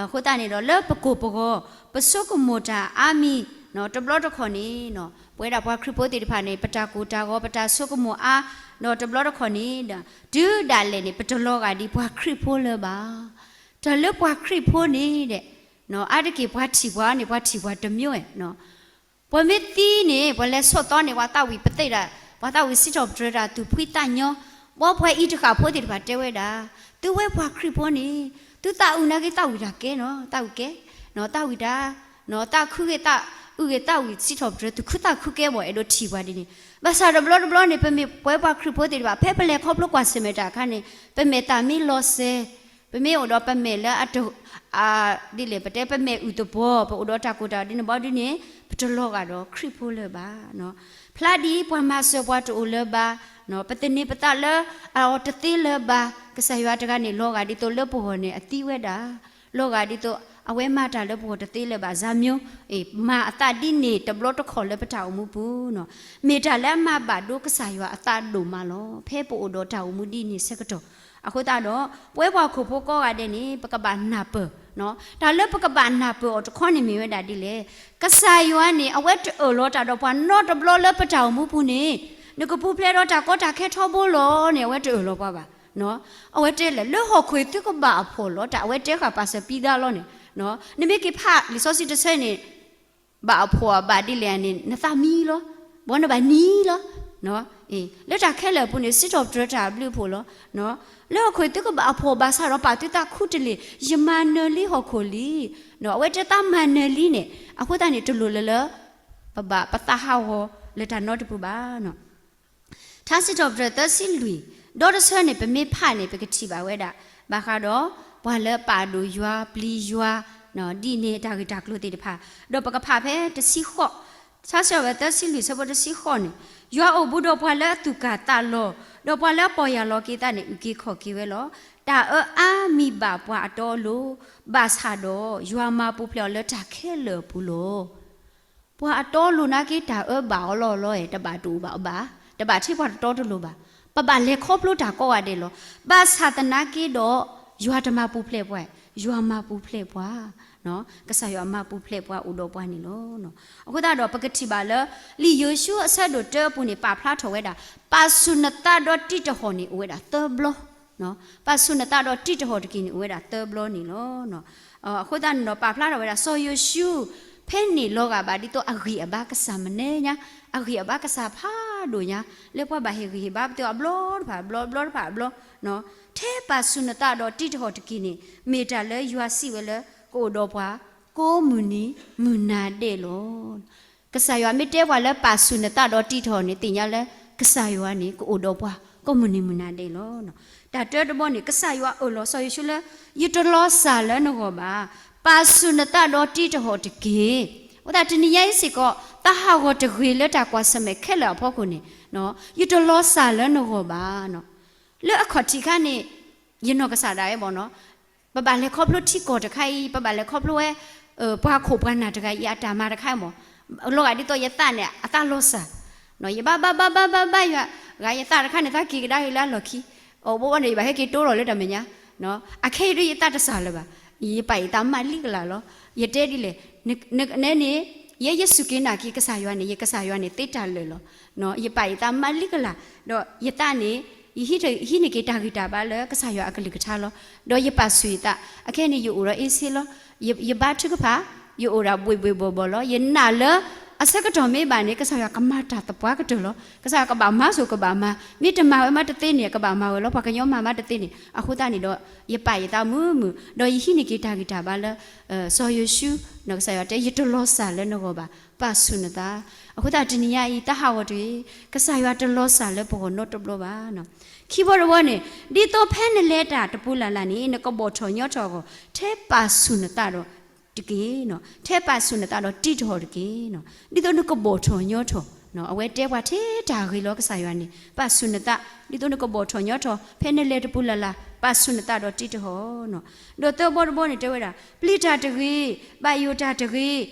အဃိသတးန့ၣ်ဒီး လၢပကိၢ်ပဂီၤ ပဆိကမိၣ်တၢ်အါမံၤ တဘျီတခီၣ်န့ၣ် ပဝဲဒၣ်ပှၤခရံာ်ဖိသ့ၣ်တဖၣ်န့ၣ် ပတၢ်ကိၢ်တၢ်ဂီၤ ပတၢ်ဆိကမိၣ်အါ ဒီးတဘျီတခီၣ်န့ၣ် တုၤဒၣ်လဲာ်န့ၣ် ပတလီၤဂာ်ဒ်ပှၤခရံာ်ဖိလၢၤဘၣ်. တၢ်လၢပှၤခရံာ်ဖိန့ၣ်ဒဲး အါတက့ၢ်ပှၤထံၣ်ပှၤန့ၣ် ပှၤထံၣ်ပှၤတမျိုးဝဲ ပှၤမ့ၢ်သံန့ၣ် ပှၤလဲၤဆီၣ်သီန့ၣ် ပှၤသးဝံၣ်ပသ့ၣ်ဒၣ် ပှၤသးဝံၣ်စံးထီၣ်ပတြၢၤတၢ်သူၣ်ဖှံသးညီ, ဘီပှၤအံၤတဃၣ်ဖိသ့ၣ်တဖၣ်တဲဝဲဒၣ်, သုဝဲပှၤခရံာ်ဖိန့ၣ် သုသးအုးနာ်က့သးဝံၣ်တၢ်ကဲနီၤ သးဝံၣ်ကဲ, သးဝံၣ်တၢ်, သးခုဂ့ၤသးအုးဂ့ၤသးဝံၣ်စံးထီၣ်ပတြၢၤ သူၣ်ခုသးခုကဲဘၣ် အဲၣ်ဒိးထံၣ်ပှၤဒ်န့ၣ်, ဘၣ်ဆၣ်တဘျီတဘျီန့ၣ် ပမ့ၢ်ပဝဲပှၤခရံာ်ဖိသ့ၣ်တဖၣ် ဖဲပလဲၤခီဖျိကွၢ်ဆၢၣ်မဲာ်တၢ်အခါန့ၣ် ပမဲာ်သၣ်မ့ၢ်လီၤစဲၤ ပမ့ၢ်အိၣ်ဒီးပမဲာ်လၢအတ ဒ်လဲၣ် ပတဲပမဲာ်အုၣ်သပှီၤ ပအိၣ်ဒီးတၢ်ကိၢ်တၢ်ဒ်န့ၣ်ဘီဒ်န့ၣ် ပတလီၤဂာ်ဒီးခရံာ်ဖိလၢၤဘၣ်. ဖျါဒ်ပှၤမၤစၢၤပှၤတအိၣ်လၢၤဘၣ်, ပသန့ၤပသးလၢအီၤတသ့လၢၤဘၣ်, ကစၢ်ယွၤတဂၤန့ၣ် လီၤဂာ်ဒ်သိးလၢပဂီၢ်န့ၣ် အသံဝဲဒၣ်, လီၤဂာ်ဒ်သိး အဝဲမၤတၢ်လၢပဂီၢ်တသ့လၢၤဘၣ် ဇာမျိုး, မၤအသးဒ်န့ၣ်တဘျီတခီၣ်လၢပတၢ်အိၣ်မူပူၤနီၤ, မ့ၢ်တၢ်လၢအမၤဘၣ်ဒိကစၢ်ယွၤအသးဒိၣ်မးလီၤ. ဖဲပအိၣ်ဒီးတၢ်အိၣ်မူဒ်န့ၣ်ဆၢကတီၢ်, အဃိသတးဒီး ပဝဲပှၤဟီၣ်ခိၣ်ဖိကိးဂၤဒဲးန့ၣ် ပကဘၣ်နၢ်ပၢၢ်, တၢ်လၢပကဘၣ်နၢ်ပၢၢ်အီၤတခီန့ၣ်မ့ၢ်ဝဲဒၣ်ဒ်လဲၣ်, ကစၢ်ယွၤန့ၣ် အဝဲတအၢၣ်လီၤတၢ်ဒီးပှၤနီတဘျီလၢပတၢ်အိၣ်မူပူၤန့ၣ်, နကပူၤဖျဲးဒီးတၢ်ကီတၢ်ခဲထီဘိလီၤန့ၣ် အဝဲတအၢၣ်လီၤပှၤဘၣ်. အဝဲတဲလဲၣ် လၢဟီၣ်ခိၣ်အံၤသုကဘၣ်အဖှီၣ်လီၤ တၢ်အဝဲတဲဃာ်ပာ်စၢၤပံသါလီၤန့ၣ်, နမ့ၢ်က့ၤဖးလံာ်စီဆှံတဆၢန့ၣ် ဘၣ်အဖှီၣ်အဘၣ်ဒ်လဲၣ်န့ၣ် နသးမံလီၤ, ဘီနဘၣ်နံၤလီၤ. လၢတၢ်ခဲလၢာ်အပူၤန့ၣ် စံးထီၣ်ပတြၢၤတၢ်အဘျုးအဖှိၣ်လီၤ. လၢဟီၣ်ခိၣ်အံၤသုကဘၣ်အဖှီၣ်ဘၣ်ဆၣ်ဒီးပာ်သုသးခူတလ့ၢ်, ယမၤနၢၤလံဟီၣ်ခိၣ်လံ, အဝဲတဲသးမၤနၢၤလံန့ၣ် အဃိသတးန့ၣ် တလိၣ်လၢလၢ ပဘၣ်ပသးဟးဂီၤလၢတၢ်နီတပူၤဘၣ်. ထါစံးထီၣ်ပတြၢၤသၢဆံလွံၢ် ဒီတဆၢန့ၣ် ပမ့ၢ်ဖးန့ၣ် ပကထံၣ်ဘၣ်ဝဲဒၣ် ဘၣ်ဃးဒီး ပှၤလၢပာ်ဒိၣ်ယွၤ ပျံၤယွၤ ဒ်န့ၣ်တၢ်ဂ့ၢ်တၢ်ကျိၤသ့ၣ်တဖၣ်, ဒီးပကဖးဖဲတဆံဃိး, ထါစံးထီၣ်ပတြၢၤသၢဆံလွံၢ်ဆၢဖိတဆံဃိးန့ၣ်, ယွၤအိၣ်ဘူးဒီးပှၤလၢအသူၣ်ကၢ်သးလီၤ, ဒီးပှၤလၢအပီၢ်ယၢ်လီၤက့ၤသးန့ၣ် အုၣ်က့ၤခီၣ်က့ၤဝဲလီၤ. တၢ်အၢအါမံၤဘၣ်ပှၤအတီအလိၤ, ဘၣ်ဆၣ်ဒီး ယွၤမၤပူၤဖျဲးအီၤလၢတၢ်ခဲလၢာ်အပူၤလီၤ. ပှၤအတီအလိၤနာ်က့ တၢ်အၢဘၣ်အီၤလီၤလီၤ တဘၣ်တအိၣ်ဘၣ်အဘၣ်, တဘၣ်ထဲပှၤတတီတလိၤဘၣ်. ပဘၣ်လဲၤခီဖျိတၢ်ကိးဂၤဒဲးလီၤ. ဘၣ်ဆၣ်သနာ်က့ဒီး ယွၤတမၤပူၤဖျဲးပှၤ, ယွၤမၤပူၤဖျဲးပှၤ, ကစၢ်ယွၤမၤပူၤဖျဲးပှၤအိၣ်ဒီးပှၤန့ၣ်လီၤ. အဃိသတးဒီး ပကထံၣ်ဘၣ်လၢ လံာ်ယိၤၡူအဆၢဒိၣ်တၢအပူၤန့ၣ် ပာ်ဖျါထီၣ်ဝဲဒၣ် ပာ်ဆူၣ်နသးဒီးတံးတဟီၣ်န့ၣ် အိၣ်ဝဲဒၣ်သၢဘျီ ပာ်ဆူၣ်နသးဒီးတံးတဟီၣ်တက့ၢ်န့ၣ် အိၣ်ဝဲဒၣ်သၢဘျီန့ၣ်လီၤ. အဃိသတးန့ၣ်ဒီး ပာ်ဖျါထီၣ်ဝဲဒၣ် စီၤယိၤၡူ ဖဲန့ၣ်လီၤဂာ်ဘၣ်ဒ်သိးအဂံၢ်အဘါကစၢ်မနုၤညါ, အဂံၢ်အဘါကစၢ်ဖးဒိၣ်ညါ, လၢပှၤဘၣ်ဟ့ၣ်ဂံၢ်ဟ့ၣ်ဘါပသ့အီၤအဘျီတဖၣ်အဘျီ, အဘျီတဖၣ်အဘျီ, ထဲပာ်ဆူၣ်နသးဒီးတံးတဟီၣ်တက့ၢ်န့ၣ် မ့ၢ်တၢ်လၢယွၤစံးဝဲလၢ ကအိၣ်ဒီးပှၤ ကိးမုၢ်နံၤမုၢ်နၤဒဲးလီၤ. ကစၢ်ယွၤမ့ၢ်တဲပှၤလၢပာ်ဆူၣ်နသးဒီးတံးတဟီၣ်န့ၣ် သ့ၣ်ညါလၢ ကစၢ်ယွၤန့ၣ် ကအိၣ်ဒီးပှၤ ကိးမုၢ်နံၤမုၢ်နၤဒဲးလီၤ. တၢ်တၢတဘီန့ၣ် ကစၢ်ယွၤအၢၣ်လီၤစီၤယိၤၡူလၢ ယတလီၤစၢ်လၢနဂီၢ်ဘၣ်, ပာ်ဆူၣ်နသးဒီးတံးတဟီၣ်တက့ၢ်. အဃိသတးတနံၤညါအံၤစ့ၢ်ကီး သးဟးဂီၤတဂ့ၤလၢတၢ်ကွၢ်ဆၢၣ်မဲာ်ခဲလၢာ်အဖီခိၣ်န့ၣ် ယတလီၤစၢ်လၢနဂီၢ်ဘၣ်. လၢအခီၣ်ထံးခါန့ၣ် ယနီၢ်ကစၢ်ဒၣ်ဝဲဘၣ်နီၤ ပဘၣ်လဲၤခီဖျိထံကီၢ်တခါအံၤ ပဘၣ်လဲၤခီဖျိဝဲ ပှၤခိၣ်ပှၤနၢ်တဂၤအံၤအတၢ်မၤတခါအံၤမး လီၤဂာ်ဒ်သိးယသးန့ၣ် အသးလီၤစၢ် ယဘါဘါဘါဘါဘါဘါယွၤ ဂၤယသးတခါန့ၣ် သးက့ၤကဒါက့ၤလၢအလီၢ်ခံ အိၣ်ဘိဘိန့ၣ် ယဘၣ်ဟဲက့ၤတိလီၤလၢတၢ်မဲာ်ညါ အခဲအံၤဒ်ယသးတစၢ်လၢၤဘၣ် ယပာ်ယသးမးလံကလၤလီၤ ယတဲဒ်လဲၣ် နဲန့ၣ် ယဲယစူၢ်က့ၤနာ်က့ၤကစၢ်ယွၤန့ၣ် ယကစၢ်ယွၤန့ၣ်သ့တၢ်လၢာ်လီၤ ယပာ်ယသးမးလံကလၤ ဒီးယသးန့ၣ် ယဟံးန့ၢ်က့ၤတၢ်ဂံၢ်တၢ်ဘါလၢကစၢ်ယွၤအကလုၢ်ကထါလီၤ. ဒီးယပာ်ဆူၣ်ယသး အခဲအံၤန့ၣ် ယအိၣ်ဒီးအ့စ့လီၤ. ယဘါထုကဖၣ် ယအိၣ်ဒီးဘှ့ၣ်ဘှ့ၣ်ဘှီၣ်ဘှီၣ်လီၤ. ယနာ်လၢ အဆၢကတီၢ်မ့ၢ်ဘၣ်န့ၣ် ကစၢ်ယွၤကမၤတၢ်သပှၢ်ကတၢၢ်လီၤ. ကစၢ်ယွၤကဘၣ်မၤစိၤကဘၣ်မၤ မ့ၢ်တမၤဝဲမးတသ့န့ၣ် ကဘၣ်မၤဝဲလီၤ. ပှၤကညီမၤမးတသ့န့ၣ် အဃိသတးန့ၣ်ဒီး ယပာ်ယသးမုာ်မုာ် ဒီးယဟံးန့ၢ်က့ၤတၢ်ဂံၢ်တၢ်ဘါလၢ စီၤယိၤၡူ ကစၢ်ယွၤတဲ ယတလီၤစၢ်လၢနဂီၢ်ဘၣ် ပာ်ဆူၣ်နသး အဃိသတးတနံၤညါအံၤ သးဟးဂီၤတဂ့ၤ ကစၢ်ယွၤတလီၤစၢ်လၢပဂီၢ်နီတဘျီဘၣ်. ခံဘီတဘီန့ၣ် ဒ်သိးဖဲနလဲၤတၢ်တပူၤလၢ်လၢ်န့ၣ် နကဘီၣ်ထီၣ်ညီထီၣ်အဂီၢ် ထဲပာ်ဆူၣ်နသးဒီး တက့ၢ်. ထဲပာ်ဆူၣ်နသးဒီးတံးတဟီၣ်တက့ၢ်. ဒ်သိးနကဘီၣ်ထီၣ်ညီထီၣ်, အဝဲတဲပှၤထဲတၢ်ဂ့ၤလီၤ ကစၢ်ယွၤန့ၣ် ပာ်ဆူၣ်နသး, ဒ်သိးနကဘီၣ်ထီၣ်ညီထီၣ် ဖဲနလဲၤတပူၤလၢ်လၢ် ပာ်ဆူၣ်နသးဒီးတံးတဟီၣ်. ဒီးသၢဘီတဘီန့ၣ်တဲဝဲဒၣ် ပျံၤတၢ်တဂ့ၤ, ဘၣ်ယိၣ်တၢ်တဂ့ၤ,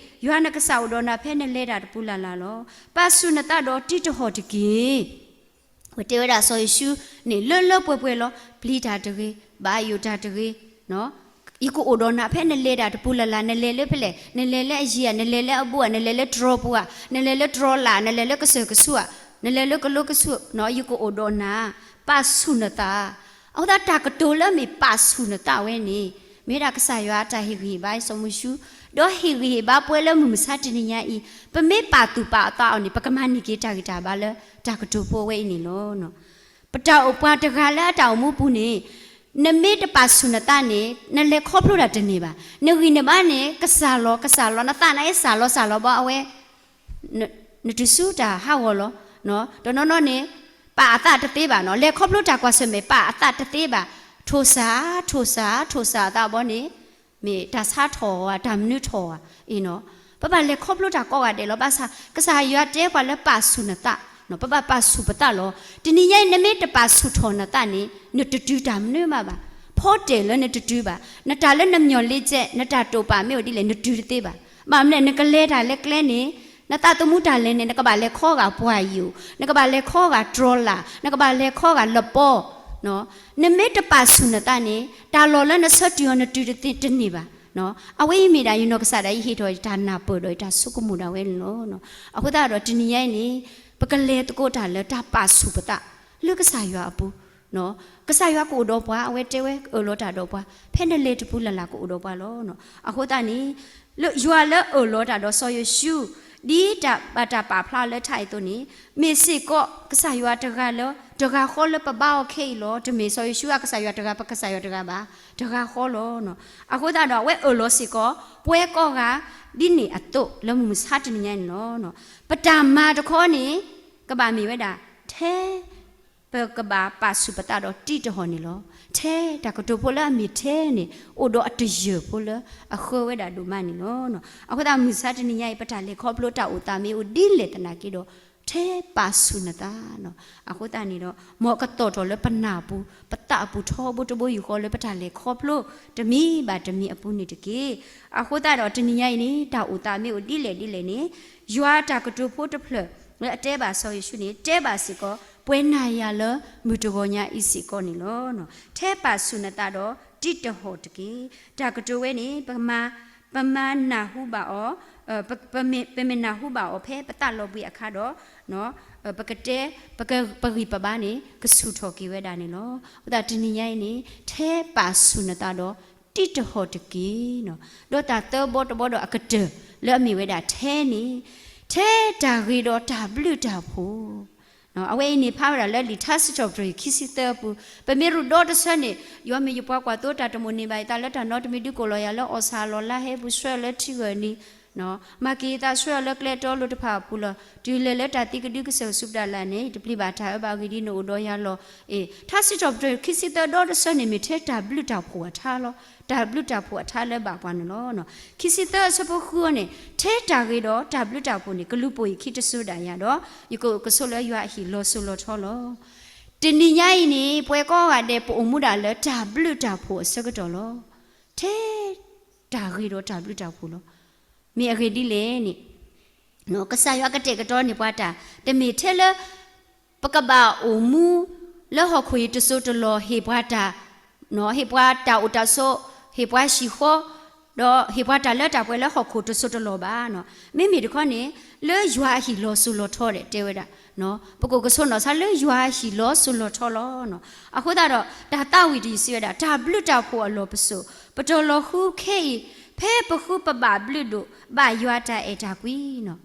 ယွၤနကစၢ်အိၣ်ဒီးနၤဖဲနလဲၤတၢ်တပူၤလၢ်လၢ်လီၤ. ပာ်ဆူၣ်နသးဒီးတံးတဟီၣ်တက့ၢ်. ပတဲဝဲဒၣ်စီၤယိၤၡူန့ၣ် လၢလၢပှဲၤပှဲၤလီၤ. ပျံၤတၢ်တဂ့ၤ, ဘၣ်ယိၣ်တၢ်တဂ့ၤ, ယကအိၣ်ဒီးနၤဖဲနလဲၤတၢ်တပူၤလၢ်လၢ်, နလဲၤလၢဖဲလဲၣ်, နလဲၤလၢအယံၤဧါ, နလဲၤလၢအဘူးဧါ, နလဲၤလၢတြီပူၤဧါ, နလဲၤလၢတြီလာ်, နလဲၤလၢကစၢၢ်ကဆူးဧါ, နလဲၤလၢကလိကဆူး, ယကအိၣ်ဒီးနၤ, ပာ်ဆူၣ်နသး. အဃိသတးတၢ်ကတိၤလၢအမ့ၢ်ပာ်ဆူၣ်နသးဝဲန့ၣ် မ့ၢ်ဒၣ်ကစၢ်ယွၤအတၢ်ဟ့ၣ်ဂံၢ်ဟ့ၣ်ဘါစီၤမိၤၡူ, ဒီးဟ့ၣ်ဂံၢ်ဟ့ၣ်ဘါပှၤလၢမုၢ်မဆါတနံၤညါအံၤ, ပမ့ၢ်ပာ်သူၣ်ပာ်အသးအီၤန့ၣ် ပကမၤန့ၢ်က့ၤတၢ်ဂံၢ်တၢ်ဘါလၢတၢ်ကတိၤဖိဝဲအံၤန့ၣ်လီၤ. ပတၢ်အိၣ်ပှၤတဂၤလၢအတၢ်အိၣ်မူပူၤန့ၣ်, နမ့ၢ်တပာ်ဆူၣ်နသးန့ၣ် နလဲၤခီဖျိတၢ်တန့ၢ်ဘၣ်. နဂံၢ်နဘါန့ၣ် ကစၢ်လီၤကစၢ်လီၤ, နသးန့ၣ်စၢ်လီၤစၢ်လီၤဘၣ်အဝဲ နတုၤဆူတၢ်ဟးဂီၤလီၤ. တနီၤနီၤန့ၣ် ပာ်အသးတသ့ဘၣ်နီၤ, လဲၤခီဖျိတၢ်ကွၢ်ဆၢၣ်မဲာ် ပာ်အသးတသ့ဘၣ်, ထိၣ်စၢ် ထိၣ်စၢ် ထိၣ်စၢ်အသးဘီန့ၣ် မ့ၢ်တၢ်ဆါထီၣ်ဧါ တၢ်မနုၤထီၣ်ဧါအံၤနီၤ. ပဘၣ်လဲၤခီဖျိတၢ်ကိးဂၤဒဲးလီၤ. ဘၣ်ဆၣ် ကစၢ်ယွၤတဲပှၤလၢပာ်ဆူၣ်နသး, ပဘၣ်ပာ်ဆူၣ်ပသးလီၤ. တနံၤညါအံၤ နမ့ၢ်တပာ်ဆူၣ်ထီၣ်နသးန့ၣ် နတတုၤတၢ်မနုၤမးဘၣ်. ဖီတဲာ်လၢနတတုၤဘၣ်. နတၢ်လၢနမျှော်လင့်ချက် နတၢ်တိာ်ပာ်မ့ၢ်အိၣ်ဒ်လဲၣ် နတုၤတသ့ဘၣ်. ဘၣ်မနုၤလဲၣ် နကလဲၤတၢ်လၢကျဲန့ၣ် နသးသမူတၢ်လဲၤန့ၣ် နကဘၣ်လဲၤခီဂာ်ပှၢ်ယိာ်, နကဘၣ်လဲၤခီဂာ်တြီလာ်, နကဘၣ်လဲၤခီဂာ်လပီ, နမ့ၢ်တပာ်ဆူၣ်နသးန့ၣ် တၢ်လီၢ်လၢနဆၢတုၤအီၤ နတုၤတသ့တန့ၢ်ဘၣ်. အဝဲအံၤမ့ၢ်ဒၣ်ယနီၢ်ကစၢ်ဒၣ်အံၤ ဟ့ၣ်ထီၣ်တၢ်နၢ်ပၢၢ်ဒီးတၢ်ဆိကမိၣ်ဒၣ်ဝဲန့ၣ်လီၤ. အဃိသတးဒီးတနံၤညါအံၤန့ၣ် ပကလဲၤသကိးတၢ်လၢတၢ်ပာ်ဆူၣ်ပသး လၢကစၢ်ယွၤအပူၤ ကစၢ်ယွၤကအိၣ်ဒီးပှၤ အဝဲတဲဝဲအၢၣ်လီၤတၢ်ဒီးပှၤ ဖဲနလဲၤတပူၤလၢ်လၢ်ကအိၣ်ဒီးပှၤလီၤ. အဃိသတးန့ၣ် လၢယွၤလၢအၢၣ်လီၤတၢ်ဒီးစီၤယိၤၡူ ဒ်တၢ်ဘၣ်တၢ်ပာ်ဖျါလၢထးအံၤအသိးန့ၣ် မ့ၢ်စ့ၢ်ကီးကစၢ်ယွၤတဂၤလၢ တဂၤဃီလၢပဘါအီၤခဲအံၤလီၤ. တမ့ၢ်စီၤယိၤၡူအကစၢ်ယွၤတဂၤ ပကစၢ်ယွၤတဂၤဘၣ်, တဂၤဃီလီၤ. အဃိသတးဒီး အဝဲအၢၣ်လီၤစ့ၢ်ကီး ပှၤကိးဂၤ ဒ်န့ၣ်အသိးလၢမုၢ်မဆါတနံၤညါန့ၣ်လီၤ. ပတၢ်မၤတခီန့ၣ် ကဘၣ်မ့ၢ်ဝဲဒၣ် ထဲ ပကဘၣ်ပာ်ဆူၣ်ပသးဒီးတံးတဟီၣ်န့ၣ်လီၤ. ထဲတၢ်ကတိၤဖိလၢအမ့ၢ်ထဲန့ၣ် အိၣ်ဒီးအတယၢၢ်ဖိလၢအဃၢဝဲဒၣ်ဒိၣ်မးန့ၣ်လီၤ. အဃိသတးမုၢ်မဆါတနံၤညါအံၤ ပတၢ်လဲၤခီဖျိတၢ်အိၣ်သးမ့ၢ်အိၣ်ဒ်လဲၣ်သနာ်က့ဒီး ထဲပာ်ဆူၣ်နသး အဃိသတးန့ၣ်ဒီး မ်အကသီၣ်ထီၣ်လၢပနၢ်ပူၤ ပသးအပူၤထီဘိတဘိယူၢ်ဃီလၢပတၢ်လဲၤခီဖျိ တမံၤဘၣ်တမံၤအပူၤန့ၣ်တက့ၢ်. အဃိသတးဒီးတနံၤညါအံၤန့ၣ် တၢ်အိၣ်သးမ့ၢ်အိၣ်ဒ်လဲၣ်ဒ်လဲၣ်န့ၣ် ယွၤတၢ်ကတိၤဖိတဖျၢၣ် လၢအတဲဘၣ်စီၤယိၤၡူန့ၣ် တဲဘၣ်စ့ၢ်ကီး ပှၤနာ်ယွၤလၢမုၢ်တဂီၤညါအံၤစ့ၢ်ကီးန့ၣ်လီၤ. ထဲပာ်ဆူၣ်နသးဒီးတံးတဟီၣ်တက့ၢ်. တၢ်ကတိၤဝဲန့ၣ် ပမၤ ပမၤနၢ်ဟူဘၣ်အီၤ ပမ့ၢ်နၢ်ဟူဘၣ်အီၤဖဲပသးလီၤဘှံးအခါဒီး ပကတဲ ပဂံၢ်ပဘါန့ၣ် ကဆူၣ်ထီၣ်က့ၤဝဲဒၣ်န့ၣ်လီၤ. အဃိသတးတနံၤညါအံၤန့ၣ် ထဲပာ်ဆူၣ်နသးဒီးတံးတဟီၣ်တက့ၢ်. ဒီးတၢ်သၢဘီတဘီဒီးအကတၢၢ်လၢအမ့ၢ်ဝဲဒၣ်ထဲန့ၣ် ထဲတၢ်ဂ့ၤဒီးတၢ်ဘျုးတၢ်ဖှိၣ် အဝဲအံၤန့ၣ်ဖးဝဲဒၣ်လၢလံာ်ထါစံးထီၣ်ပတြၢၤခံဆံသၢအပူၤ, ပမ့ၢ်ရူၢ်ဒီတဆၢန့ၣ် ယွၤမ့ၢ်ယပှၤကွၢ်သိ တၢ်တမိၣ်န့ၢ်ဘၣ်ယသးလၢတၢ်နီတမံၤ ဒုးကိးလီၤယၤလၢအီၣ်ဆၣ်အလီၢ် လါဟဲပူၤ ဆှၢလၢထံဂၢၢ်နံၤ မၤက့ၤယသးဆှၢလၢကျဲတီလိၤတဖၣ်အပူၤလီၤ. တုၤလဲၤလၢတၢ်သံကဒုကစၢၢ်ကဆူးပတၢ်လၢ်န့ၣ် ယတပျံၤဘၣ်တၢ်အၢဘၣ်အဂ့ၢ်ဒ်န့ၣ်အိၣ်ဒီးယၤလီၤ. အ့ ထါစံးထီၣ်ပတြၢၤခံဆံသၢဒီတဆၢန့ၣ် မ့ၢ်ထဲတၢ်ဘျုးတၢ်ဖှိၣ်အထါလီၤ. တၢ်ဘျုးတၢ်ဖှိၣ်အထါလၢဘၣ်ပှၤန့ၣ်လီၤ. ခံဆံသၢအဆၢဖိဃုအံၤန့ၣ် ထဲတၢ်ဂ့ၤဒီးတၢ်ဘျုးတၢ်ဖှိၣ်န့ၣ် ကလူၤပိာ်ယခံတစိၤဒၣ်ယၤဒီး ယကအိၣ်ကဆိးလၢယွၤအဟံၣ်လီၤစိၤလီၤထီလီၤ. တနံၤညါအံၤန့ၣ် ပှၤကိးဂၤဒဲးပအိၣ်မူဒၣ်လၢတၢ်ဘျုးတၢ်ဖှိၣ်အဆၢကတီၢ်လီၤ. ထဲ တၢ်ဂ့ၤဒီးတၢ်ဘျုးတၢ်ဖှိၣ်လီၤ. မ့ၢ်အဂ့ၢ်ဒ်လဲၣ်န့ၣ် ကစၢ်ယွၤကတဲာ်ကတီၤန့ၢ်ပှၤတၢ် တမ့ၢ်ထဲလၢ ပကဘၣ်အိၣ်မူ လၢဟီၣ်ခိၣ်အံၤတစိၤတလီၢ် ဟ့ၣ်ပှၤတၢ် ဟ့ၣ်ပှၤတၢ်အိၣ်တၢ်ဆိး ဟ့ၣ်ပှၤဟံၣ်ဃီ ဒီးဟ့ၣ်ပှၤတၢ်လၢတၢ်ပှဲၤလၢဟီၣ်ခိၣ်တစိၤတလီၢ်ဘၣ်. မ့မ့ၢ်တခီန့ၣ် လၢယွၤအဟံၣ်လီၤစိၤလီၤထီဒဲးတဲဝဲဒၣ် ပကအိၣ်ကဆိးနီၢ်ဆါလၢယွၤအဟံၣ်လီၤစိၤလီၤထီလီၤ. အဃိသတးဒီး တၢ်သးဝံၣ်တယုၢ်စံးဝဲဒၣ် တၢ်ဘျုးတၢ်ဖှိၣ်အလီၢ်ပစိာ် ပတီၢ်လီၤဃုခဲအံၤ ဖဲပဃုပဘၣ်ဘျုးဒိၣ် ဘၣ်ယွၤတၢ်အဲၣ်တၢ်ကွံနီၤ.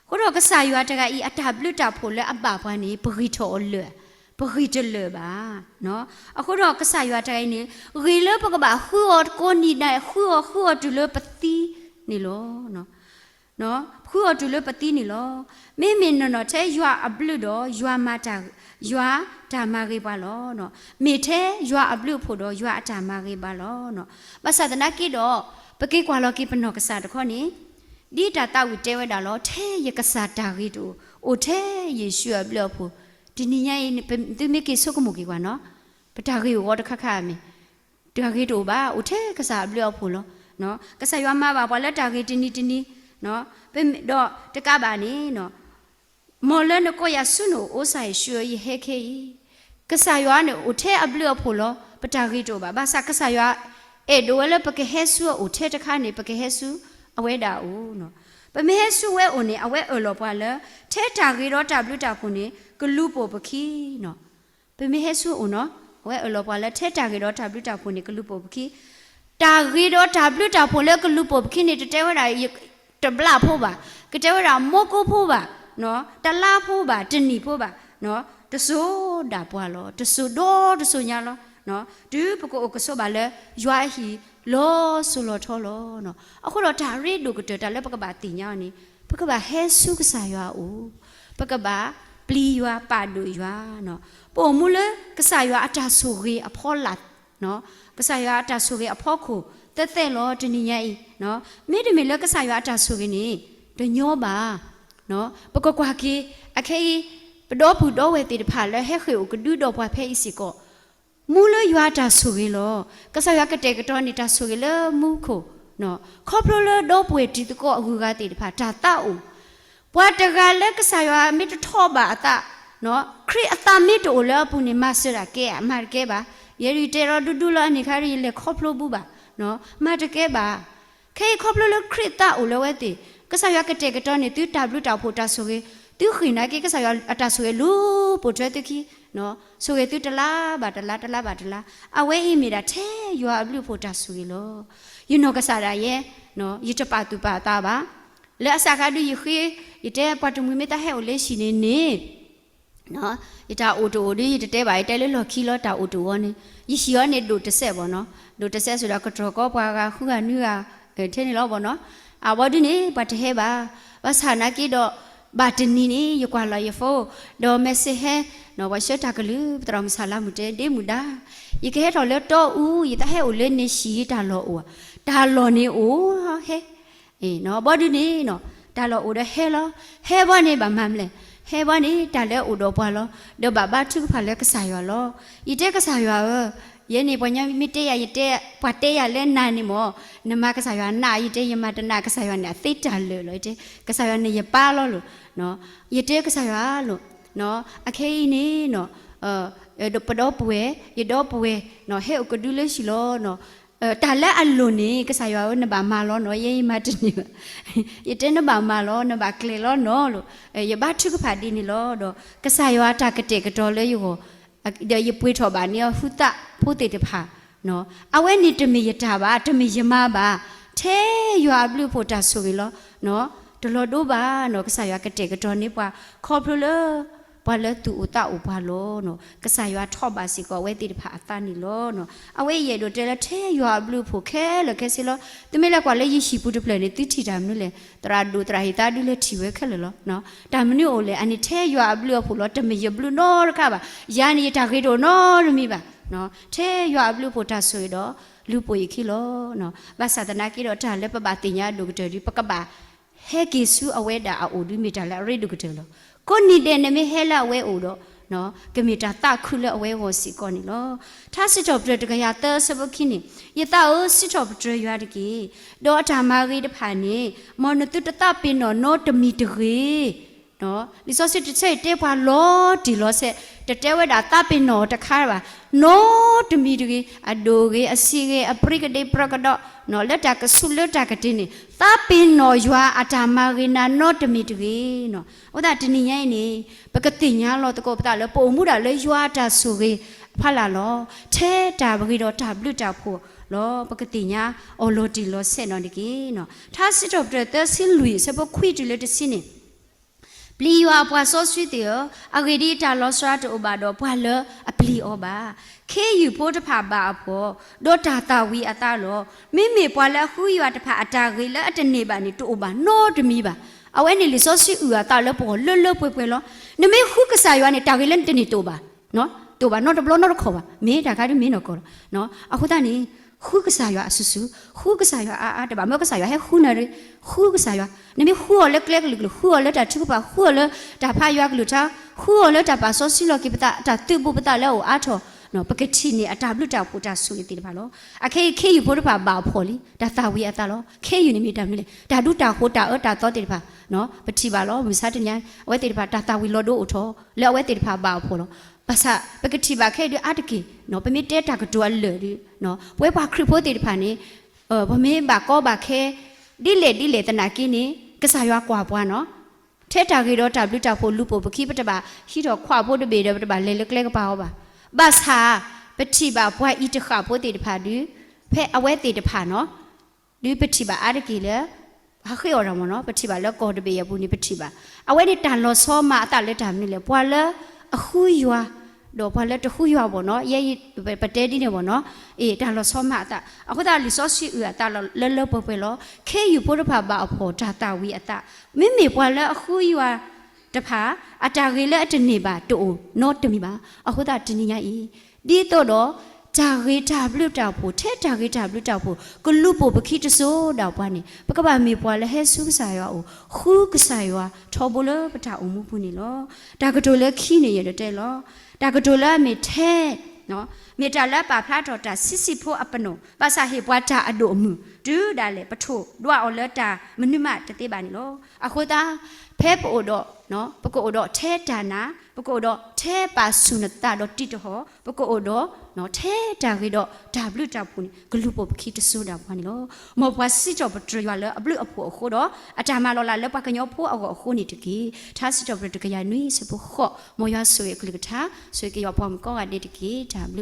အဃိဒီးကစၢ်ယွၤတဂၤအံၤ အတၢ်ဘျုးတၢ်ဖှိၣ်လၢအဘၣ်ပှၤန့ၣ် ပဂံၢ်ထီၣ်အီၤလၢာ်, ပဂံၢ်တလၢာ်ဘၣ်. အဃိဒီးကစၢ်ယွၤတဂၤအံၤန့ၣ် ဂ့ၤလၢပကဘၣ်ဃုအီၤကိးနံၤဒဲး ဃုအီၤ ဃုအီၤတုၤလၢပသံန့ၣ်လီၤ. ဃုအီၤတုၤလၢပသံန့ၣ်လီၤ. မ့မ့ၢ်နီၢ်နီၢ်ထဲယွၤအဘျုးဒီး ယွၤမၤတၢ်, ယွၤတၢ်မၤဂ့ၤပှၤလီၤ. မ့ၢ်ထဲယွၤအဘျုးအဖှိၣ်ဒီး ယွၤအတၢ်မၤဂ့ၤပှၤလီၤ. ဘၣ်ဆၣ်သနာ်က့ဒီး ပ ပက့ၤကွၢ်လီၤက့ၤပနီၢ်ကစၢ်တခီန့ၣ်, ဒ်တၢ်သးဝံၣ်တဲဝဲဒၣ်လီၤ, ထဲယကစၢ်တၢ်ဂ့ၤတအိၣ်, အိၣ်ထဲယ့ၣ်ၡူးအဘျုးအဖှိၣ်, တနံၤညါအံၤ သုမ့ၢ်က့ၤဆိကမိၣ်က့ၤကွၢ်နီၤ, ပတၢ်ဂ့ၤအိၣ်ဂီၤတခါခါမ့ၢ်, တၢ်ဂ့ၤတအိၣ်ဘၣ်, အိၣ်ထဲကစၢ်အဘျုးအဖှိၣ်လီၤ. ကစၢ်ယွၤမၤဘၣ်ပှၤလၢတၢ်ဂ့ၤတနံၤတနံၤ, ဒီးတကးဘၣ်န့ၣ် မ်လၢနကိးယၤဆူနအိၣ်, အိၣ်စၢ်ယ့ၣ်ၡူးဧၢ ယဟဲခဲအံၤ, ကစၢ်ယွၤန့ၣ်အိၣ်ထဲအဘျုးအဖှိၣ်လီၤ. ပတၢ်ဂ့ၤတအိၣ်ဘၣ်, ဘၣ်ဆၣ်ကစၢ်ယွၤ အဲၣ်ဒိးဝဲလၢပကဟဲဆူအအိၣ်ထဲတခါန့ၣ် ပကဟဲဆူအဝဲဒၣ်အအိၣ်. ပမ့ၢ်ဟဲဆူဝဲအိၣ်န့ၣ် အဝဲအၢၣ်လီၤပှၤလၢ ထဲတၢ်ဂ့ၤဒီးတၢ်ဘျုးတၢ်ဖှိၣ်န့ၣ် ကလူၤပိာ်ပခံနီၤ. ပမ့ၢ်ဟဲဆူအအိၣ်နီၤ, အဝဲအၢၣ်လီၤပှၤလၢ ထဲတၢ်ဂ့ၤဒီးတၢ်ဘျုးတၢ်ဖှိၣ်န့ၣ် ကလူၤပိာ်ပခံ, တၢ်ဂ့ၤဒီးတၢ်ဘျုးတၢ်ဖှိၣ်လၢကလူၤပိာ်ပခံန့ၣ် တတဲဝဲဒၣ် တဘျၣ်ဖိဘၣ်, ကတဲဝဲဒၣ်မိၢ်ကိဖိဘၣ်, တလါဖိဘၣ်, တနံၣ်ဖိဘၣ်, တစိၤဒၣ်ပှၤလီၤ, တစိၤဒီတစိၤညါလီၤ. တုၤပကအိၣ်ကဆိးဘၣ်လၢ ယွၤအဟံၣ်လီၤစိၤလီၤထီလီၤ. အဃိဒီးတၢ်ရ့ဒိၣ်ကတၢၢ်တၢ်လၢပကဘၣ်သ့ၣ်ညါအီၤန့ၣ် ပကဘၣ်ဟဲဆူကစၢ်ယွၤအအိၣ်, ပကဘၣ်ပျံၤယွၤပာ်ဒိၣ်ယွၤ, ပအိၣ်မူလၢကစၢ်ယွၤအတၢ်ဆိၣ်ဂ့ၤအဖီလာ် ကစၢ်ယွၤအတၢ်ဆိၣ်ဂ့ၤအဖီခိၣ် သဲသဲလီၤတနံၤညါအံၤ, မ့တမ့ၢ်လၢကစၢ်ယွၤအတၢ်ဆိၣ်ဂ့ၤန့ၣ် တညီဘၣ်. ပကကွၢ်က့ၤ အခဲအံၤ ပဒီပုၢ်ဒီဝဲၢ်သ့ၣ်တဖၣ်လၢဟဲဃ့ၢ်အိၣ်ကဒုဒီးပှၤဖဲအံၤစ့ၢ်ကီး မူလၢယွၤအတၢ်ဆိၣ်ဂ့ၤလီၤ. ကစၢ်ယွၤကတဲာ်ကတီၤန့ၢ် တၢ်ဆိၣ်ဂ့ၤလၢမူခိၣ်, ခီဖျိလၢဒီပုၢ်ဝဲၢ်တံၤသကိးအဂုၤအဂၤသ့ၣ်တဖၣ် တၢ်သးအိၣ် ပှၤတဂၤလၢကစၢ်ယွၤမ့ၢ်တထီၣ်ဘၣ်အသး, ခရံာ်အသးမ့ၢ်တအိၣ်လၢအပူၤန့ၣ် မၤစၢၤဒၣ်ကဲ, မၤတကဲဘၣ်. ယဲဒၣ်ယတဲဒီးဒူဒူလၢအန့ၣ်ခါ ယလဲၤခီဖျိဘူးဘၣ်, မၤတကဲဘၣ်. ခဲအံၤခီဖျိလၢခရံာ်သးအိၣ်လၢဝဲသ့ၣ်, ကစၢ်ယွၤကတဲာ်ကတီၤန့ၢ်သု တၢ်ဘျုးတၢ်ဖှိၣ်တၢ်ဆိၣ်ဂ့ၤ, သုဃ့ၢ်နာ်က့ ကစၢ်ယွၤအတၢ်ဆိၣ်ဂ့ၤလူၤပိာ်ထွဲသုခံ, ဆိၣ်ဂ့ၤသုတလါဘၣ်တလါ တလါဘၣ်တလါ, အဝဲအံၤမ့ၢ်ဒၣ်ထဲယွၤအဘျုးအဖှိၣ်တၢ်ဆိၣ်ဂ့ၤလီၤ. ယနီၢ်ကစၢ်ဒၣ်ယဲ, ယတပာ်သူၣ်ပာ်သးဘၣ်. လၢအစးခါဒုးယဃ့, ယတဲပှၤတမှံၤမ့ၢ်သးဟဲအိၣ်လၢဟံၣ်န့ၣ်န့ၣ် ယတၢ်အိၣ်တအိၣ်ဒီး ယတတဲဘၣ်, ယတဲလၢလီၢ်ခံလီၤ တၢ်အိၣ်တအိၣ်န့ၣ်, ယဟံၣ်အီၤန့ၣ်ဒိၣ်တစဲးဘၣ်နီၤ, ဒိၣ်တစဲးစ့ၢ်ဒီး ကတြီၢ်ကီပှၤဂၤဃုဂၤနွံဂၤ ထဲန့ၣ်လီၤဘၣ်နီၤ. အဘီဒုန့ၣ် ပှၤတဟဲဘၣ်, ဘၣ်ဆၣ်နာ်က့ဒီး ဘၣ်တနံၤန့ၣ် ယကွၢ်လီၤယ phone ဒီး message ဟဲ, ပှၤဆှၢတၢ်ကလုၢ် ပသရၣ်မုၣ်ဆၣ်လါမူၣ်တဲ ဒ့မုၣ်ဒါ, ယကဟဲထီၣ်လၢတီအူ, ယသးဟဲအိၣ်လၢန့ၣ်ဟံၣ် တၢ်လီၢ်အိၣ်, တၢ်လီၢ်န့ၣ်အိၣ်ဟဲ ဘီဒုန့ၣ်နီၤ, တၢ်လီၢ်အိၣ်ဒီးဟဲလီၤ, ဟဲဘီန့ၣ်ဘၣ်မၤမလဲၣ်, ဟဲဘီန့ၣ် တၢ်လၢအိၣ်ဒီးပှၤလီၤ, ဒီးဘၣ်ဘါထုကဖၣ်လၢကစၢ်ယွၤလီၤ. ယတဲကစၢ်ယွၤဧၢ, ယဲန့ၣ်ပှၤညီမ့ၢ်တဲယၤ, ယတဲ, ပှၤတဲယၤလၢနၤန့ၣ်မ့ၢ်, နမၤကစၢ်ယွၤနး, ယတဲယမၤတနးကစၢ်ယွၤန့ၣ် အသ့တၢ်လၢာ်လီၤ, ယတဲ, ကစၢ်ယွၤန့ၣ်ယပၢ်လီၤလိၤ, ယတဲကစၢ်ယွၤလီၤ, အခဲအံၤန့ၣ်နီၤ, ပဒီပုၢ်ဝဲၢ်, ယဒီပုၢ်ဝဲၢ်, ဟဲအိၣ်ကဒုလၢဟံၣ်လီၤ. တၢ်လၢအလိၤန့ၣ် ကစၢ်ယွၤဧၢ နဘၣ်မၤလီၤနီၤ, ယဲယမၤတန့ၢ်ဘၣ်, ယတဲနဘၣ်မၤလီၤ, နဘၣ်ကျဲၤလီၤနီၤလီၤ. ယဘါထုကဖၣ်ဒ်န့ၣ်လီၤ. ဒီးကစၢ်ယွၤတၢ်ကတဲာ်ကတီၤလၢယဂီၢ်, ဒီးယပှ့ၤထီၣ်ဘၣ်န့ၢ်အီၤ ဟုသၣ်ဖိသ့ၣ်တဖၣ်, အဝဲန့ၣ်တမ့ၢ်ယတၢ်ဘၣ်, တမ့ၢ်ယမၤဘၣ်, ထဲယွၤအဘျုးအဖှိၣ်တၢ်ဆိၣ်ဂ့ၤလီၤ. တလီၤဒိဘၣ်နီၤ, ကစၢ်ယွၤကတဲာ်ကတီၤန့ၢ်ပှၤ ခီဖျိလၢ ပှၤလၢသူၣ်အိၣ်သးအိၣ်ပှၤလီၤ. ကစၢ်ယွၤထီၣ်ဘၣ်စ့ၢ်ကီးအဝဲသ့ၣ်တဖၣ်အသးန့ၣ်လီၤ. အဝဲအံၤယအဲၣ်ဒိးတဲလၢ ထဲယွၤအဘျုးအဖှိၣ်ခဲလၢာ်ခဲဆ့လီၤ. သုမ့ၢ်လဲၤကွၢ်လၢယဟံၣ်ပူၤတဖျၢၣ်န့ၣ် သုထံၣ်တၢ်မနုၤလဲၣ်, သရၣ်ဒိၣ်သရၣ်ဟ့ၣ်သါဒုးလဲၤထံၣ်ဝဲခဲလၢာ်လီၤ. တၢ်မနုၤအိၣ်လဲၣ်, အန့ၣ်ထဲယွၤအဘျုးအဖှိၣ်လီၤ, တမ့ၢ်ယဘျုးနီတခါဘၣ်. ယၤန့ၣ် ယတၢ်ဂ့ၤတအိၣ်နီတမံၤဘၣ်. ထဲယွၤအဘျုးအဖှိၣ်တၢ်ဆိၣ်ဂ့ၤဒီး လူၤပိာ်ယခံလီၤ. ဘၣ်ဆၣ်သနာ်က့ဒီး တၢ်လၢပဘၣ်သ့ၣ်ညါအဒိၣ်ကတၢၢ်ဒီး ပကဘၣ် ဟဲက့ၤဆူအဝဲဒၣ်အအိၣ်ဒီး မ့ၢ်တၢ်လၢအရ့ဒိၣ်ကတၢၢ်လီၤ. ကိးနံၤဒဲးနမ့ၢ်ဟဲလၢအဝဲအိၣ်ဒီး ကမ့ၢ်တၢ်သးခုလၢအဝဲအဂီၢ်စ့ၢ်ကီးန့ၣ်လီၤ. ထါစံးထီၣ်ပတြၢၤတကယၤသၢဆၢဖိခံန့ၣ်, ယသးဧၢ, စံးထီၣ်ပတြၢၤယွၤတက့ၢ်. ဒီးအတၢ်မၤဂ့ၤတဖၣ်န့ၣ် မ်နသုတသးပ့ၤနီၣ်နီတမံၤတဂ့ၤ. လံာ်စီဆှံတဆၢအံၤတဲပှၤလီၤတံၢ်လီၤဆဲး, တတဲဝဲဒၣ်သးပ့ၤနီၣ်တခါဘၣ်, နီတမံၤတဂ့ၤ, အဒိၣ်ဂ့ၤ, အဆံးဂ့ၤ, အပြံကဒ့ပြကဒီး, လၢတၢ်ကဆူးလၢတၢ်ကတ့ၤန့ၣ်, သးပ့ၤနီၣ်ယွၤအတၢ်မၤဂ့ၤနၤနီတမံၤတဂ့ၤ. အဃိသတးတနံၤညါအံၤန့ၣ် ပကသ့ၣ်ညါလီၤသကိးပသးလၢ ပအိၣ်မူဒၣ်လၢယွၤအတၢ်ဆိၣ်ဂ့ၤအဖီလာ်လီၤ. ထဲတၢ်ဂ့ၤဒီးတၢ်ဘျုးတၢ်ဖှိၣ်လီၤ. ပကသ့ၣ်ညါအီၤလီၤတံၢ်လီၤဆဲးနီၣ်တက့ၢ်. ထါစံးထီၣ်ပတြၢၤသၢဆံလွံၢ် အဆၢဖိခွံတုၤလၢတဆံန့ၣ် ပျံၤယွၤအပှၤစီဆှံသ့ၣ်ဧၢ, အဂ့ၢ်ဒ်အံၤတၢ်လီၤဆီတအိၣ်ဘၣ်ဒီးပှၤလၢအပျံၤအီၤဘၣ်. ခ့ယုၢ်ဖိတဖၣ်ဘၣ်အဖှီၣ်, ဒီးတၢ်သၣ်ဝံၤအသးလီၤ. မ့မ့ၢ်ပှၤလၢအဃုယွၤတဖၣ်အတၢ်ဂ့ၤလၢအတန့ၢ်ဘၣ်န့ၣ် တအိၣ်ဘၣ်နီတမံၤဘၣ်. အဝဲန့ၣ်လံာ်စီဆှံအုၣ်အသးလၢပဂီၢ်လၢလၢပှဲၤပှဲၤလီၤ. နမ့ၢ်ဃုကစၢ်ယွၤန့ၣ် တၢ်ဂ့ၤလၢနတန့ၢ်တအိၣ်ဘၣ်, တအိၣ်ဘၣ်နီတဘျီနီတခီၣ်ဘၣ်. မ့ၢ်တၢ်ခါဒုးမ့ၢ်နီၢ်ကီၢ်လီၤ. အဃိသတးန့ၣ် ဃုကစၢ်ယွၤအစုဆူ, ဃုကစၢ်ယွၤအါအါတဘၣ်, မ့ၢ်ကစၢ်ယွၤဟဲဃုနၤ, ဃုကစၢ်ယွၤ, နမ့ၢ်ဃုအီၤလၢကျဲကလုာ်ကလုာ်, ဃုအီၤလၢတၢ်ထုကဖၣ်, ဃုအီၤလၢတၢ်ဖးယွၤကလုၢ်ကထါ, ဃုအီၤလၢတၢ်ပာ်စီဆှံလီၤက့ၤပသး, တၢ်သုးဘူးပသးလၢအအိၣ်အါထီၣ်, ပကထံၣ်န့ၢ်အတၢ်ဘျုးတၢ်ဖှိၣ်တၢ်ဆိၣ်ဂ့ၤသ့ၣ်တဖၣ်လီၤ. အခဲအံၤခ့ယုၢ်ဖိတဖၣ်ဘၣ်အဖှီၣ်လံ, တၢ်သၣ်ဝံၤအသးလီၤ. ခ့ယုၢ်န့ၣ်မ့ၢ်တၢ်မနုၤလဲၣ်, တၢ်ဒူတၢ်ဃိၤတၢ်အၢတၢ်သီသ့ၣ်တဖၣ်, ပထံၣ်ဘၣ်လီၤ. မုၢ်မဆါတနံၤ အဝဲသ့ၣ်တဖၣ်တၢ်သၣ်ဝံၤလီၤဒိအိၣ်ထီၣ်, လၢအဝဲသ့ၣ်တဖၣ်ဘၣ်အဖှီၣ်လီၤ. ဘၣ်ဆၣ်ပကထံၣ်ဘၣ်ခဲအံၤဒုးအါတက့ၢ်, ပမ့ၢ်တဲတၢ်ကတိၤအလၢာ်ဒီး, ပဝဲပှၤခရံာ်ဖိသ့ၣ်တဖၣ်န့ၣ်, ပမ့ၢ်ဘၣ်ကီဘၣ်ခဲ ဒ်လဲၣ်ဒ်လဲၣ်သနာ်က့န့ၣ် ကစၢ်ယွၤကွၢ်ပှၤနီၤ, ထဲတၢ်ဂ့ၤဒီးတၢ်ဘျုးတၢ်ဖှိၣ်လူၤပိာ်ပခံ ပတဘၣ်ဟံးထီၣ်ခွးဖိတဘ့ၣ်ဒီး ပတဘၣ်လဲၤလၢကျဲကပၤအီၤဘၣ်. ဘၣ်ဆၣ် ပထံၣ်ဘၣ်ပှၤအံၤတဃၣ်ဖိသ့ၣ်တဖၣ်ဒုး, ဖဲအဝဲသ့ၣ်တဖၣ်နီၤ, ဒုးပထံၣ်ဘၣ်အါတက့ၢ်လၢ ဟးဃ့အီၣ်တၢ်မ့ၢ်နီၤ, ပထံၣ်ဘၣ်လၢကီၢ်တဘ့ၣ်အပူၤန့ၣ် ပထံၣ်ဘၣ်. အဝဲန့ၣ်တၢ်လီၤဆီမၤအသးလၢတၢ်မနုၤလဲၣ်, ပှၤလၢအဃုယွၤ, ဒီးပှၤလၢတဃုယွၤဘၣ်နီၤ, ယဲအံၤပတဲဒ်န့ၣ်ဘၣ်နီၤ, အ့ၣ် တၢ်လီၤဆီမၤအသး. အဃိသတးလံာ်စီဆှံအုၣ်အသးလီၤလၢလၢပှဲၤပှဲၤလီၤ. ခ့ယုၢ်ဖိတဖၣ်ဘၣ်အဖှီၣ်တၢ်သၣ်ဝံၤအသး, မ့မ့ၢ်ပှၤလၢအဃုယွၤတဖၣ် အတၢ်ဂ့ၤလၢအတန့ၢ်ဘၣ်တအိၣ်နီတမံၤဘၣ်. အဃိသတးတနံၤညါအံၤ ဒ်သိးဒီး တၢ်ဂ့ၤတၢ်ဘျုးတၢ်ဖှိၣ် ထဲတၢ်ဂ့ၤတၢ်ဘျုးတၢ်ဖှိၣ် ကလူၤပိာ်ပခံတစိၤဒၣ်ပှၤန့ၣ် ပကဘၣ်မ့ၢ်ပှၤလၢဟဲဆူကစၢ်ယွၤအအိၣ် ဃုကစၢ်ယွၤထီဘိလၢပတၢ်အိၣ်မူပူၤန့ၣ်လီၤ. တၢ်ကတိၤလၢခံန့ၣ် ယအဲၣ်ဒိးတဲလီၤ. တၢ်ကတိၤလၢအမ့ၢ်ထဲ မ့ၢ်တၢ်လၢအပာ်ဖျါထီၣ်တၢ်ဆံးဆံးဖိအပနီၣ်, ဘၣ်ဆၣ်ဟ့ၣ်ပှၤတၢ်အဒိၣ်အမုၢ် တုၤဒၣ်လဲာ်ပထိၣ်ဒွးအီၤလၢတၢ်မနုၤမးတသ့ဘၣ်န့ၣ်လီၤ. အဃိသတး ဖဲပအိၣ်ဒီး ပကအိၣ်ဒီးထဲတၢ်နာ်, ပကအိၣ်ဒီးထဲပာ်ဆူၣ်နသးဒီးတံးတဟီၣ်, ပကအိၣ်ဒီး ထဲတၢ်ဂ့ၤဒီးတၢ်ဘျုးတၢ်ဖှိၣ်န့ၣ် ကလူၤပိာ်ပခံတစိၤဒၣ်ပှၤန့ၣ်လီၤ. မ်ပှၤစံးထီၣ်ပတြၢၤယွၤလၢအဘျုးအဖှိၣ်အဃိဒီး အတၢ်မၤလီၤလးလၢပှၤကညီဖိအဂီၢ်အဃိန့ၣ်တက့ၢ်. ထါစံးထီၣ်ပတြၢၤတကယၤနွံဆၢဖိဃိး, မ်ယွၤဆိၣ်ဂ့ၤအကလုၢ်ကထါ, ဆိၣ်ဂ့ၤက့ၤယွၤပှၤမုၣ်ကိးဂၤဒဲးတက့ၢ်. တၢ်ဘျုး